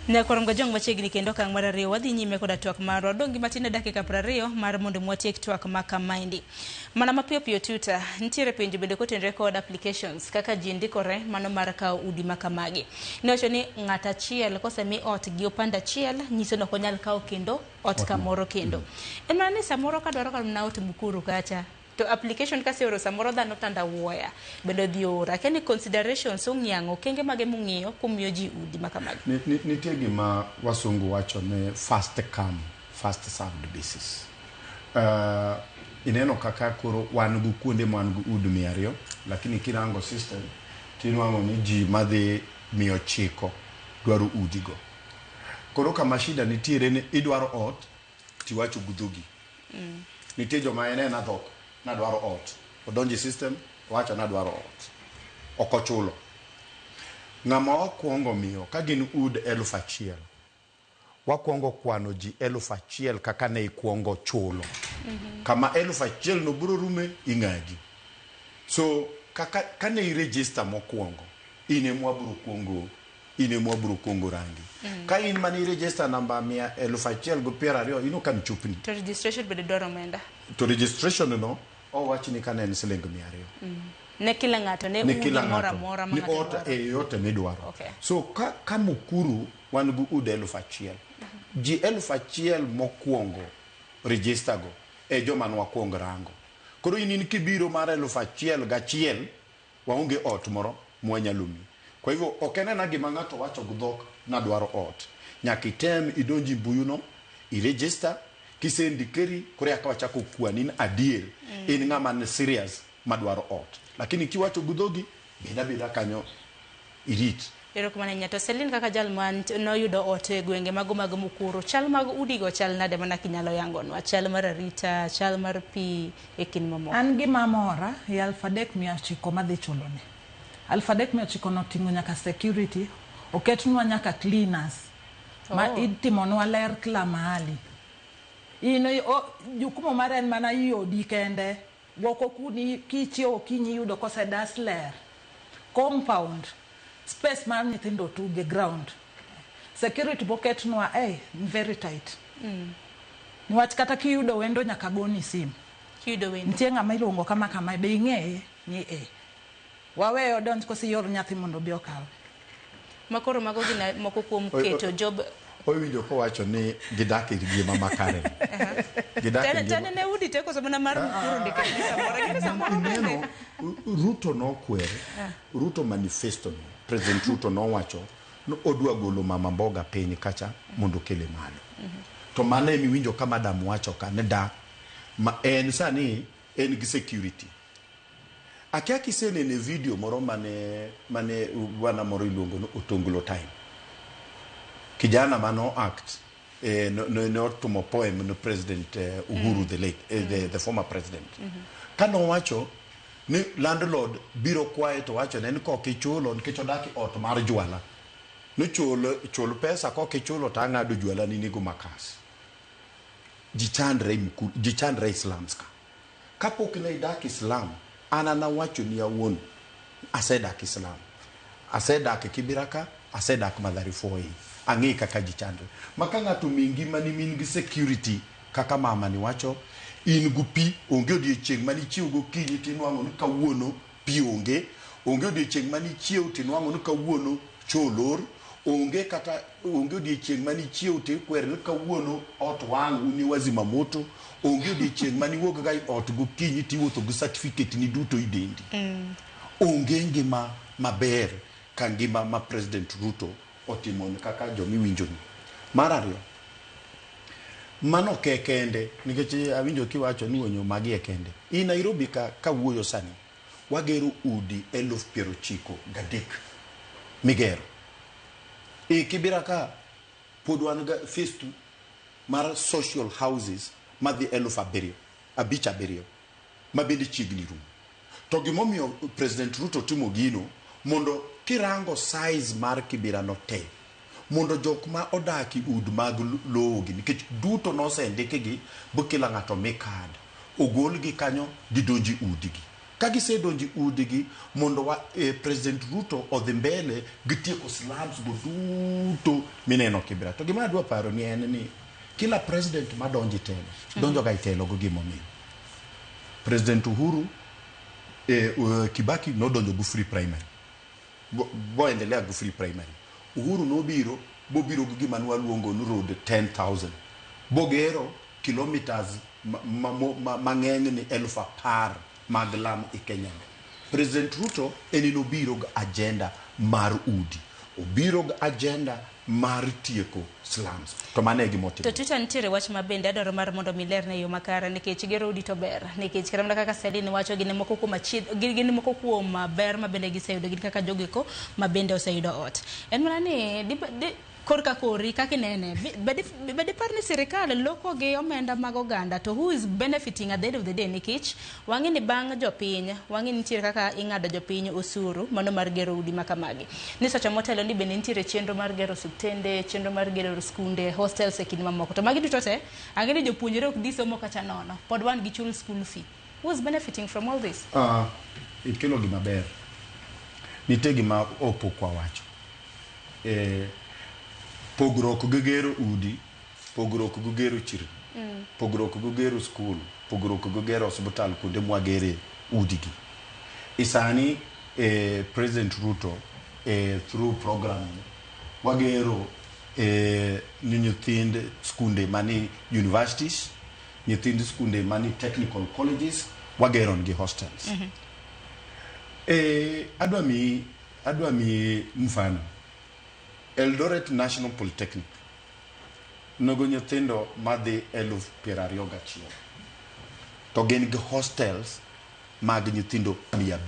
Nyakorongo jong machiegni kendo okang' mar ariyo wadhi nyime koda twak marwa. Wadong' gi matin e dakika 20 mar mondo mwatiek twak ma kamaendi. Mana mapiyo piyo tuta, nitiere penjo bende kotenore kod applications kaka ji ndikore mano mar kawo udi ma kamagi. Niwacho ni ng'at achiel kosemi ot gi opande achiel nyiso ni ok onyal kawo kendo ot kamoro kendo. En mana ni samoro kadwaro mana ot Mukuru kacha to application kaseoro samoro dhano tandawuoya bende odhi ora. Akia ni considerations ong'iang'o okenge mage mung'iyo kumiyo ji udi ma kamagi. Nitie gima wasungu wacho ni first come first served basis. Ineno kaka koro wan gi kuonde ma wan gi udi 200 lakini kirango system tinwang'o ni ji madhi 900 dwaro udigo. Koro kama shida nitiere ni idwaro ot tiwacho gi dhogi. Nitie joma en ena dhok nadwaro ot. Odonjo e system owacho nadwaro ot. Ok ochulo. Ng'ama wakwongo miyo ka gin ud 1000 wakwongo kwano ji 1000 kaka ne ikwongo chulo. Kama 1000 no biro rume ing'adi. So kaka kane i register mokwongo in ema wabiro kuongo in ema wabiro kuongo rangi. Ka in mane i register namba 1020 in ok an chopni. To registration bende dwaro omenda. To registration no owach ni kane en siling 200. Ne kila ng'ato ne Ne udi kila moro ng'ato. amora ma Ni ng'ato ot dwaro. e yote midwaro. Okay. So ka Mukuru wan gi ud 1000. Ji 1000 mokwongo register go e joma nwakwong rango. Koro in kibiro mar 1001 waonge ot moro mwanyalo miyi. Kwa hivyo ok en ena gima ng'ato wacho gi dhok nadwaro ot. Nyaka item idonj e mbui no, i register, kisendikeri koro eka wachako kwani ni adier in ng'ama ni serious madwaro ot. Lakini kiwacho gi dhogi, bed abeda kanyo irit. Erokamano ahinya. To Celine kaka jal ma noyudo ot e gwenge mago mag Mukuru, chal mag udigo chal nade mana kinyalo yangonwa? Chal mar arita, chal mar pi e kind mamoko. An gima mora e 3900 madhi chulone. 3900 noting'o nyaka security, oketnwa nyaka cleaners ma itimonwa ler kila mahali. In jukumu mare en mana iodi kende. Woko kuni kichiewo okinyi iyudo kosedas ler. Compound, space mar nyithindo tuge ground. Security boketnwa very tight. Niwach kata kiyudo wendo nyaka goni sim. Kiyudo wendo. Nitie ng'ama iluongo kama kama be ing'eye ni e. Waweyo odonj koso ior nyathi mondo obi okawe. Makoro mago gin moko kuom keto job Owinjo kowacho ni gidak e ngima makare. Gidak e ngima. Tane ne udi te koso mana mar Mukuru ndiko samoro. Gini samoro bende. Ruto nokwer, Ruto manifesto no, President Ruto nowacho ni odwa golo mama mboga piny kacha mondo okele malo. To mano ema iwinjo ka madam wacho ka ni da ma en sani en gi security. Akia kisenene video moro mane bwana moro iluongo ni Otonglo Time. Kijana mano act ne otimo poem ne President Uhuru the late the former president. Kanowacho ni landlord biro kwaye to wacho ne ni kok ichulo nikech odak e ot mar jwala. Ni chul pesa kok ichulo to ang'ado jwala ni nigo makas. Ji chandre Mukuru, ji chandre e slums ka. Kapok ne idak e slum, an anawacho ni awuon asedak e slum. Asedak e Kibera ka, asedak Mathare 4A. Ang'e kaka ji chandre. Ma ka ng'ato omiyi ngimani min gi security kaka mama ni wacho, in gi pi, onge odiochieng' mane ichiew gokinyi tinwang'o ni kawuono pi onge, onge odiochieng' mane ichiew tinwang'o ni kawuono choo olor, Onge kata onge odiechieng' mane ichiew to ikwer ni kawuono ot wang' un e wazima moto. Onge odiechieng' mane iwuog ga e ot gokinyi tiwuotho gi certificate ni duto i dendi. Onge ngima maber ka ngima ma President Ruto otimo ni kaka jomiwinjoni. Mar ariyo, mano ok e kende nikech awinjo kiwacho ni onyo magi e kende. I Nairobi ka kawuoyo sani, wagero udi 93,000 migero. E Kibera ka pod wan ga phase 2 mar social houses madhi 7,000 57 ma bende chiegni rumo. To gimomiyo President Ruto timo gino mondo kirango size mar Kibera no te mondo jok ma odak e ud mag lowo gi nikech duto nosendikgi bu kila ng'ato mi card ogol gi kanyo gidonji udigi. Ka gisedonjo e udigi mondo wa, President Ruto odhi mbele gi tieko slums go duto mineno Kibera. To gima adwa paro ni en ni kila president madonjo e telo donjo ga e telo gi gimomiyo. President Uhuru Kibaki nodonjo gi free primary. Boendelea gi free primary. Uhuru nobiro bobiro gi gima nwaluongo ni road 10,000. Bogero kilometers mang'eny ni 10,000 mag lam e Kenya. President Ruto en nobiro gi agenda mar udi. Obiro gi agenda mar tieko slums. To mano e gima otimo. To Twitter nitiere wach ma bende adwaro mar mondo mi lerne e yo makare nikech gero udi to ber nikech kata mana kaka Celine wacho gin moko kuom achiedh gin moko kuom ber ma bende giseyudo gin kaka jogeko ma bende oseyudo ot. En mana ni korka kori kaka inene be dipar ni sirikal loko gi omenda mag oganda to who is benefiting at the end of the day nikech wang'e ni bang' jopiny wang'e ni nitiere kaka ing'ado jopiny osuru mano mar gero udi ma kamagi ni sacha motelo ni bende nitiere chenro mar gero osiptende chenro mar gero skunde hostels e kind mamoko to magi duto te ang'e ni jopuonjre ok dhi somo kacha nono pod wan gi chul school fee who is benefiting from all this? Ikelo gima ber. Nitie gima opok wawacho. Pogruok gi gero udi, pogruok gi gero chirni, pogruok gi gero skul, pogruok gi gero osiptal kuonde mwagere udigi. Isani President Ruto through program wagero ni nyithind skunde mani universities, nyithind skunde mani technical colleges, wagero nigi hostels. Adwa miyi mfano. Eldoret National Polytechnic nogo nyithindo madhi 21,000 to gin gi hostels mag nyithindo 500.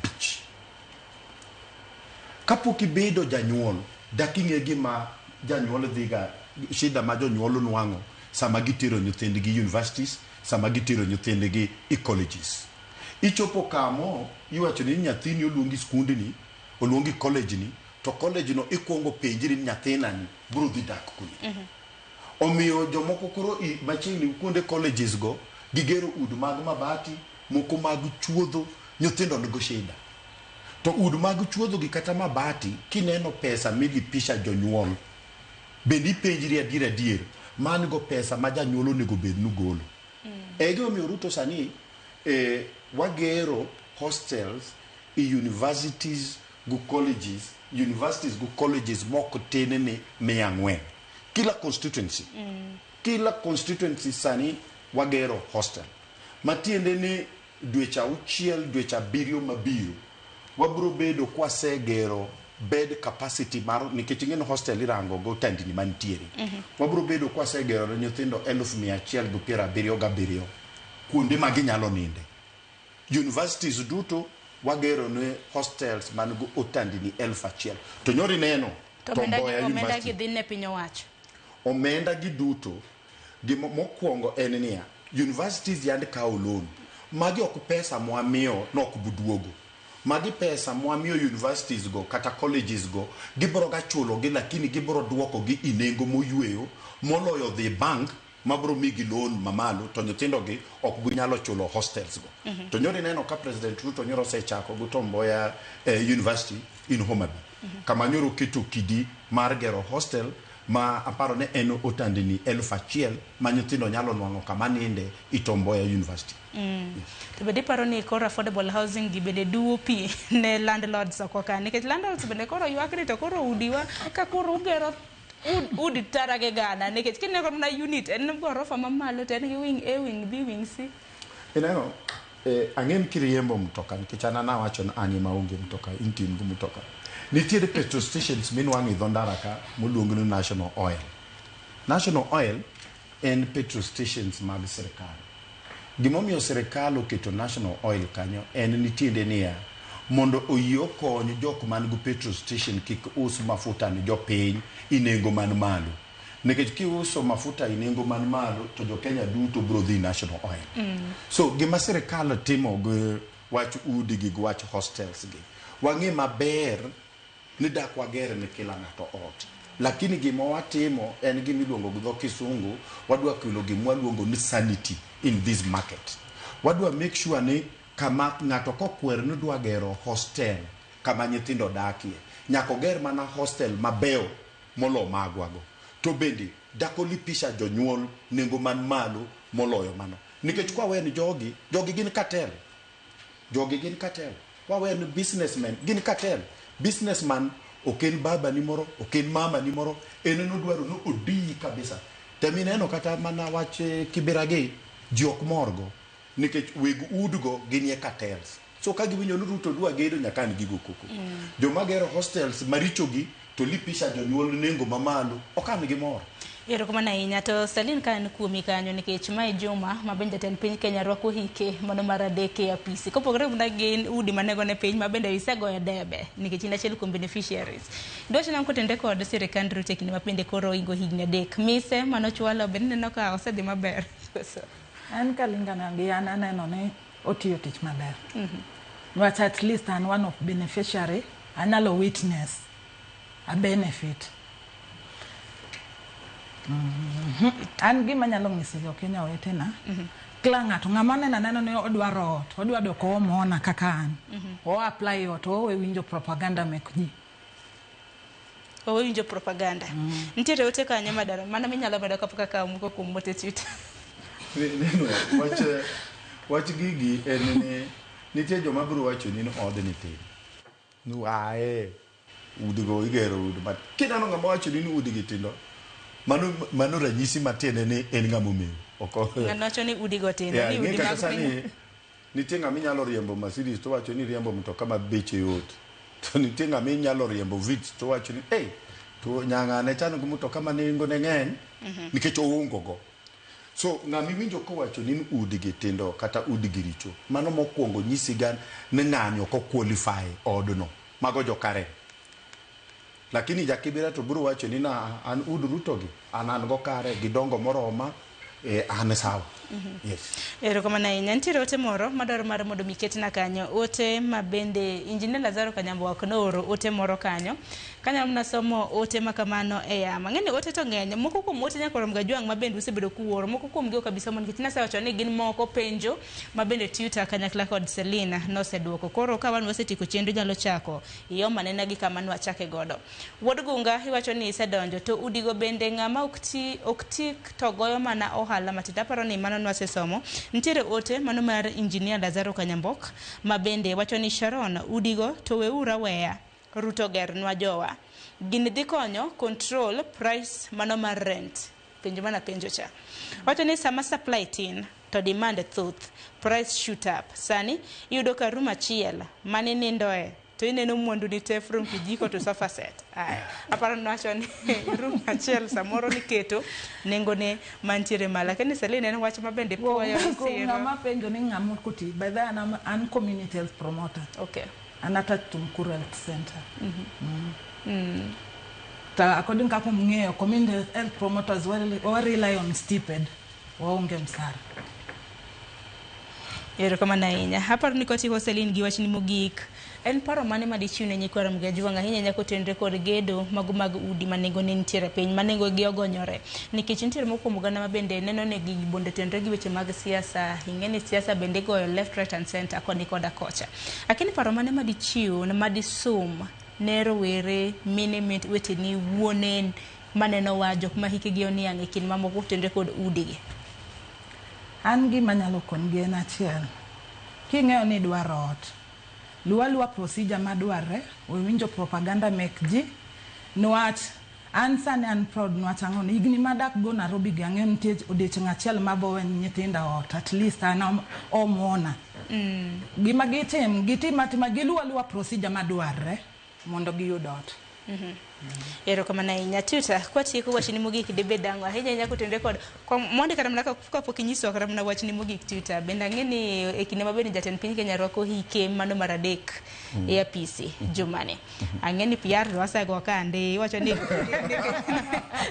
Kapok ibedo janyuol, dak ing'e gima janyuol dhiga, shida ma jonyuol nwang'o sama gitero nyithindgi universities, sama gitero nyithindgi e colleges. Ichopo kamo iwacho ni nyathini oluongi skundni, oluongi college ni, to college no ikuongo penjri ni nyathinani biro dhi dak kune. Omiyo jomoko koro machiegni kuonde colleges go gigero ud mag mabati, moko mag chuodho, nyithindo nigo shida. To ud mag chuodho gi kata mabati, kineno pesa milipisha jonyuol, bende ipenjri adier adier, man go pesa ma janyuol onego bed ni golo. E gimomiyo Ruto sani wagero hostels e universities go colleges, universities go colleges moko tin ni 400. Kila constituency. Kila constituency sani wagero hostel. Matiende ni dweche 6, dweche 7 mabiro, wabiro bedo kwasegero bed capacity mar, nikech ing'e ni hostel irango go tandni mantiere. Wabiro bedo kwasegero ne nyithindo 177,000 kuonde ma ginyalo ninde. Universities duto wagero ne hostels man go otandni 1,000. To nyoro ineno To Tom Mboya omenda University. gi dhi ne piny owacho. Omenda gi duto, gima mokwongo en niya, universities yande kawo loan. Magi ok pesa mwamiyo nok buduogo. Magi pesa mwamiyo universities go kata colleges go, gibiro ga chulo gi lakini gibiro duoko gi e nengo moyweyo moloyo dhi bank mabiro migi loan mamalo to nyithindo gi ok ginyalo chulo hostels go. To nyoro ineno ka President Ruto nyoro osechako gi Tom Mboya University in Homa Bay. Kama nyoro keto kidi mar gero hostel Ma aparo ni en otandni 1000 ma nyithindo nyalo nwang'o kama ninde i Tom Mboya University. To bende iparo ni koro affordable housing gi bende duwo pi ne landlords oko ka, nikech landlords bende koro ywak ni to koro udiwa ka koro ugero udi tara gi gana, nikech kineno mana unit en gorofa mamalo to en gi wing A, wing B, wing C. Ineno, ang'e ni kiriembo mtoka, nikech an anawacho ni an ema aonge mtoka, in to in gi mtoka. Nitiere petrol stations minwang'o e dho ndara ka moluong ni National Oil. National Oil en petrol stations mag sirikal. Gimomiyo sirikal oketo National Oil kanyo en ni tiende niya, mondo oyie okony jok man gi petrol station kik us mafuta ni jopiny i nengo man malo. Nikech kiuso mafuta i nengo man malo to jo Kenya duto biro dhi National Oil. So gima sirikal timo gi wach udi gi wach hostels gi, wang'e maber ni dak wager ne kila ng'ato ot. Lakini gima watimo en gima iluongo gi dho kisungu, wadwa kelo gima waluongo ni sanity in this market. Wadwa make sure ni kama ng'ato kokwer ni dwa gero hostel kama nyithindo dakie, nyaka oger mana hostel mabeyo molo magwago. To bende dak olipisha jonyuol nengo man malo moloyo mano. Nikech kwa weni jogi, jogi gin cartel. Jogi gin cartel. Kwa weni businessmen, gin cartel. Businessman ok en baba ni moro, ok en mama ni moro, en nodwaro ni odiyi kabisa. Temineno kata mana wach Kibera gi, ji ok morgo. Nikech weg udgo ginie cartels. So ka giwinjo ni Ruto dwa gedo nyaka an gigo koko. Joma gero hostels maricho gi to lipisha jonyuol nengo mamalo, ok an gi mor. Erokamano ahinya. To Celine, ka en kuomi kanyo, nikech mae juma ma bende jatend piny Kenya rwako hike mano mar adek e apisi. Kopogore mana gi udi manengone piny ma bende isegoyo debe nikech in achiel kuom beneficiaries. Dwach nang'o kotenore kod sirikand Ruto e kinde ma bende koro oingo higni adek. Mise manochwalo bende ineno ka osedhi maber. An kalingana gi an aneno ni otiyo tich maber. Niwach at least an one of beneficiary, anyalo witness a benefit. An gima anyalo nyiso jo Kenya wetena, kila ng'ato ng'ama neno anena ni odwaro ot, odwa dok homeowner kaka an. O apply ot, owe winjo propaganda mek ji. Owe winjo propaganda. Nitiere ote kanyo madara, mano minyalo medo kapok akawo moko kuom ote Twitter. Neno, wach gigi en ni nitie joma biro wacho ni odni tin. Ni ae, udigo igero udi ma kineno ng'ama wacho ni udigi tindo, mano ranyisi matiende ni en ng'ama omew. Oko. Ng'ano wacho ni udigo tindo, Yeah, ni ing'e udi kata mag sani piny. nitie ng'ama inyalo riembo Mercedes to wacho ni riembo mtoka ma beche yot. To nitie ng'ama inyalo riembo Vitz to wacho ni hey, to nyang'ane chano gi mtoka ma nengone ng'eny nikech oongo go. So ng'ama iwinjo kowacho ni udigi tindo kata udigi richo, mano mokwongo nyisi ga ni ng'ani ok o-qualify odno. Mago jo Karen. Lakini jakibira to biro wacho ni na an ud Ruto gi, an go kare, gidongo moroma, an sawa. Yes. Erokamano ahinya. Nitiere ote moro madwaro mar mondo mi ketna kanyo. Ote ma bende Injinia Lazaro Kanyambo ok nooro ote moro kanyo. Kanyalo mana somo ote ma kamano e yamo. Ang'e ni ote to ng'eny. Moko kuom ote nyaka rom Gajwang' ma bende usebedo kuoro. Moko kuom gi ok abi somo nikech nasewacho ni gin moko penjo ma bende Twitter kanyakla kod Selina noseduoko. Koro ka wan wasetieko chenro nyalo chako iom anena gi kama nwachake godo. Wuod Gunga iwacho ni isedonjo to udigo bende ng'ama ok ti to goyo mana ohala matindo. Aparo ni mano nwasesomo. Nitiere ote mano mar Injinia Lazaro Kanyambok ma bende wacho ni Sharon udigo to weuru aweya. Ruto gernwa jowa. Gini dhi konyo control price mano mar rent. Penjo mana penjo cha. Wacho ni sama supply tin to demand thoth, price shoot up. Sani iyudo ka room achiel mane nindoe to ineno mwandu ni te from kijiko to sofa set. Aya, aparo ni wacho ni room achiel samoro niketo nengo ne mantiere malo. Lakini Celine en wach ma bende puoyo siro. Ng'ama penjo ni ng'ama ok oti, by the way an community health promoter. Okay. An attached to Mukuru Health Center. Ta according kaka ung'eyo, community health promoters wa rely on stipend, waonge msara. Erokamano ahinya. Aparo ni kotieko Celine gi wachni mogik, en paro mane madichiw ne nyikwa Ramogi Ajwang' ahinya nyaka otenre kod gedo mago mag udi ma nengone nitiere piny, ma nengogi ogonyore. Nikech nitiere moko kuom oganda ma bende neno ni gigi bonde tenre gi weche mag siasa, ing'e ni siasa bende igoyo left, right and center koni koda kocha. Lakini paro mane madichiw madisum ne rowere, mine weteni, wuone maneno wa jok ma hikgi oniang' e kind mamoko kotenore kod udigi? An gima anyalo konigi en achiel. King'eyo ni idwaro ot, luw aluwa procedure madwarre, we winjo propaganda mek ji, niwach an sani an proud niwach ang'o ni higni madak go Nairobi gi ang'eyo nitie odiochieng' achiel mabowe nyithinda ot, at least an homeowner. Gima gitim, gitim atima, giluw aluwa procedure madwarre mondo giyud ot. Erokamano ahinya. Tuta, kwatieko wachni mogik dibed ang'o? Ahinya ahinya kotenore kod mondi kata mana kapok inyisowa kata mana wachni mogik Tuta. Bende ang'e ni e kinde ma bende jatend piny Kenya rwako hike mano mar adek e apisi jumani. Ang'e ni PR to wasego kande iwacho ni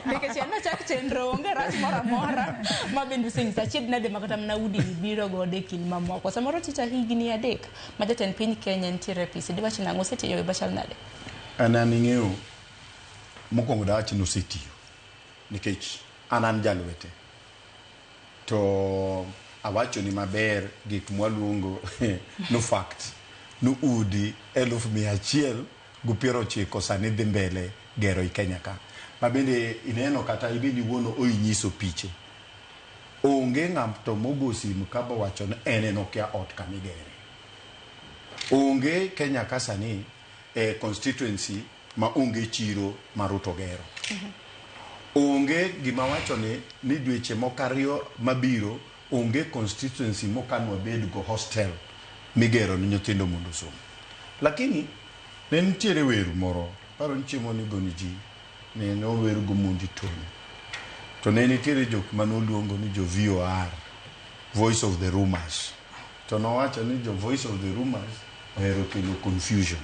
nikech en ochak chenro onge rach moro amora ma bende osenyisa achiedh nade ma kata mana udi biro godo e kind mamoko. Samoro Tuta higni 3 ma jatend piny Kenya nitiere e apisi diwach nang'o osetiyo e machal nade? An an ing'eyo mokwongo dawach ni osetiyo nikech an jalwete to awachoni maber gik mwaluongo no fact no udi 190,000 sani dhi mbele gero i Kenya ka ma bende ineno kata ibende iwuon oinyiso piche onge ng'ato mogo simu ka bowacho ni en okia ot kamigere onge Kenya ka sani e constituency ma onge chiro ma Ruto gero. Onge gima wacho ni dweche moko 2 mabiro onge constituency mokanwa bed go hostel migero ni nyithindo mondo osom. Lakini ne nitiere wer moro, paro ni chiemo ni goni ji, ne nower go Mondi Tony. To ne nitiere jok manoluongo ni jo VOR, Voice of the Rumors. To nowacho ni jo Voice of the Rumors ohero kelo confusion.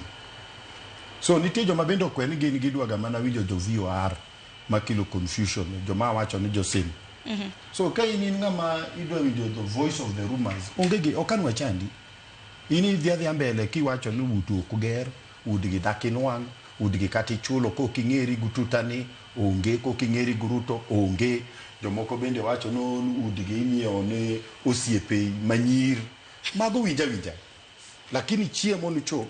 So nitie joma bende okwe ni gin gidwaga mana winjo jo VOR makelo confusion, joma wacho ni jo sim. So ka in ng'ama idwa winjo the voice of the rumors, onge gi ok an wachandi. In idhi adhiya mbele kiwacho ni utu ok ger, udgi dak inwang', udgi kata ichulo kok ing'eri gi tutani onge, kok ing'eri gi Ruto onge. Jomoko bende wacho ni udgi inyiewo ne osiepe manyir. Mago winja winja. Lakini chiemo nochop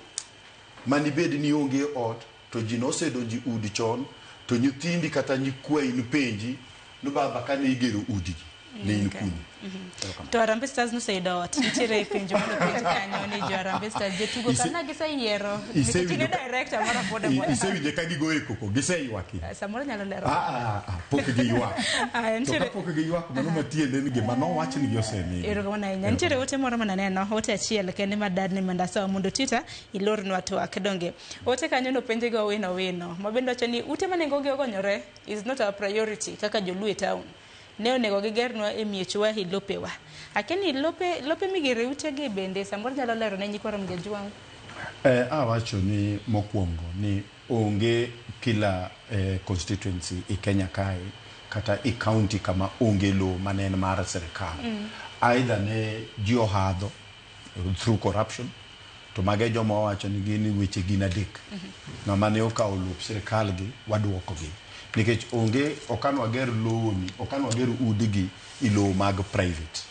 manibed ni onge ot to ji nosedonjo e udi chon to nyithindi kata nyikwayi nopenji ni baba kane igero udigi ne in kune. To Harambee Stars noseyudo ot. Nitiere penjo manopenj kanyo ni jo Harambee Stars jotugo ka giseyiero nikech in e director mar affordable. Isewinje ka gigoyo koko, giseywak. Samoro nyalo lero. Pok giywak. To kapok giywak mano matiende ni gima nowach ni giosemiyo. Erokamano ahinya. Nitiere ote moro mananeno, ote achiel kende madadni mondo asom mondo Twitter ilornwa twak donge. Ote kanyo nopenje go Owino Owino ma bende wacho ni ute ma nengogi ogonyore is not our priority kaka joluo e town. Ne onego gigernwa e miechwa e lopewa. Akia ni lope migere utegi bende samoro nyalo lero ne nyikwa Ramogi Ajwang'. Awacho ni mokwongo ni onge kila constituency e Kenya kae kata e county kama onge lowo mane en mar sirikal. Either ne ji ohadho through corruption to mage joma wawacho ni gin weche gin adek. Ng'ama ne okawo lop sirikal gi waduoko gi. Nikech onge ok an wager lowo ni, ok an wager udigi e lowo mag private.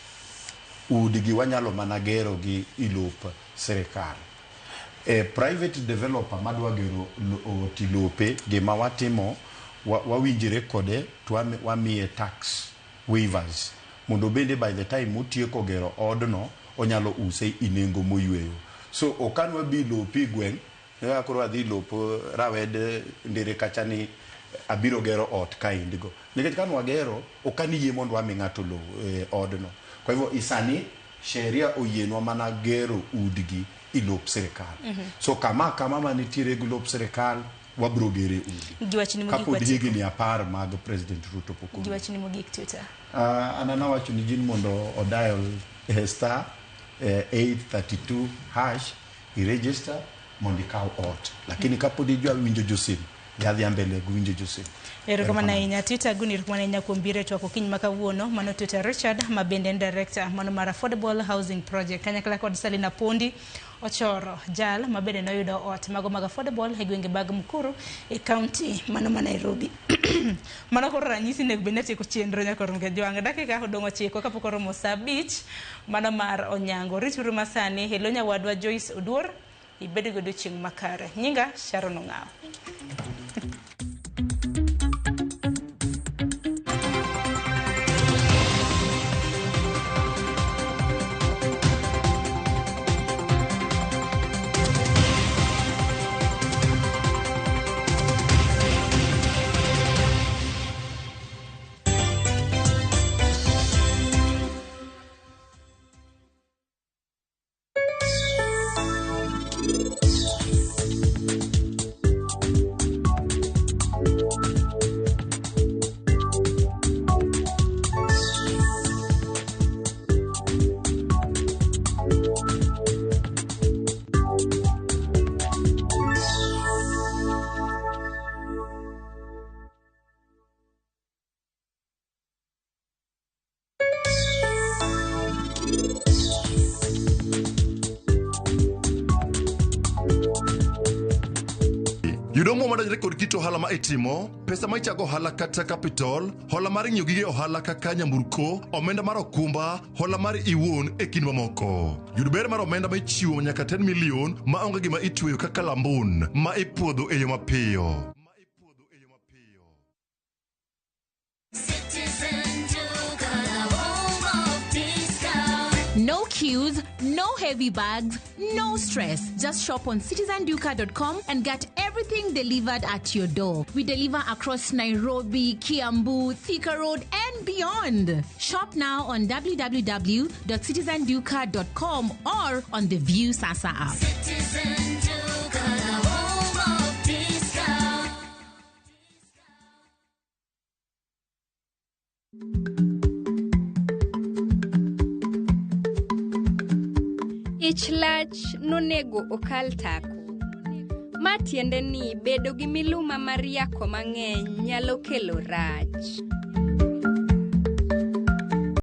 Udigi wanyalo mana gero gi e lop sirikal. Private developer madwa gero ot e lope, gima watimo wawinjre kode to wamiye tax waivers mondo bende by the time otieko gero odno onyalo use e nengo moyweyo. So ok an wabi lopi gweng', koro adhi lop rawed ndere kacha ni abiro gero ot kaendigo. Nikech ka nwagero, ok an yie mondo wami ng'ato lowo odno. Kwa hivyo isani sheria oyienwa mana gero udgi e lop sirikal. So kama manitiere gi lop sirikal wabiro gere udi. Giwachni mogik Kapod higni 10 mag President Ruto pok orumo. Giwachni mogik Twitter. An anawacho ni jin mondo odial star 832 hash i register mondo ikaw ot. Lakini kapod idwa winjo josim, yadhi mbele gi winjo josim. Erokamano ahinya Twitter, agoni erokamano ahinya kuom biro e twak okinyi ma kawuono. Mano Twitter Richard ma bende en director mano mar Affordable Housing Project kanyakla kod Selina Pondi Ochoro jal ma bende noyudo ot mago mag affordable e gwenge mag Mukuru e county mano ma Nairobi. Mano koro ranyisi nego bed ni atieko chenro nyaka Ramogi Ajwang'. Dakika odong' 9 kapok oromo saa 5 mano mar Onyango. Rituru masani hello nyawadwa Joyce Oduor, ibed gi odiochieng' makare. Nyinga Sharon Ong'awo. madonjore kod kit ohala ma itimo, pesa ma ichago ohala kata capital, hola mar ng'iewo gige ohala kaka nyamburko, omenda mar okumba, hola mar iwuon e kind mamoko. Yud ber mar omenda ma ichiwo nyaka 10 million ma onge gima itweyo kaka lambun ma ipuodho e yo mapiyo. Citizen Duka, the home of discount. No queues, no heavy bags, no stress. Just shop on citizenduka.com and get everything delivered at your door. We deliver across Nairobi, Kiambu, Thika Road, and beyond. Shop now on www.citizenduka.com or on the View Sasa app. Citizen Duka, the home of discount. Ich lach nonego okal tako. Ma tiende ni bedo gi miluma mar yako mang'eny nyalo kelo rach.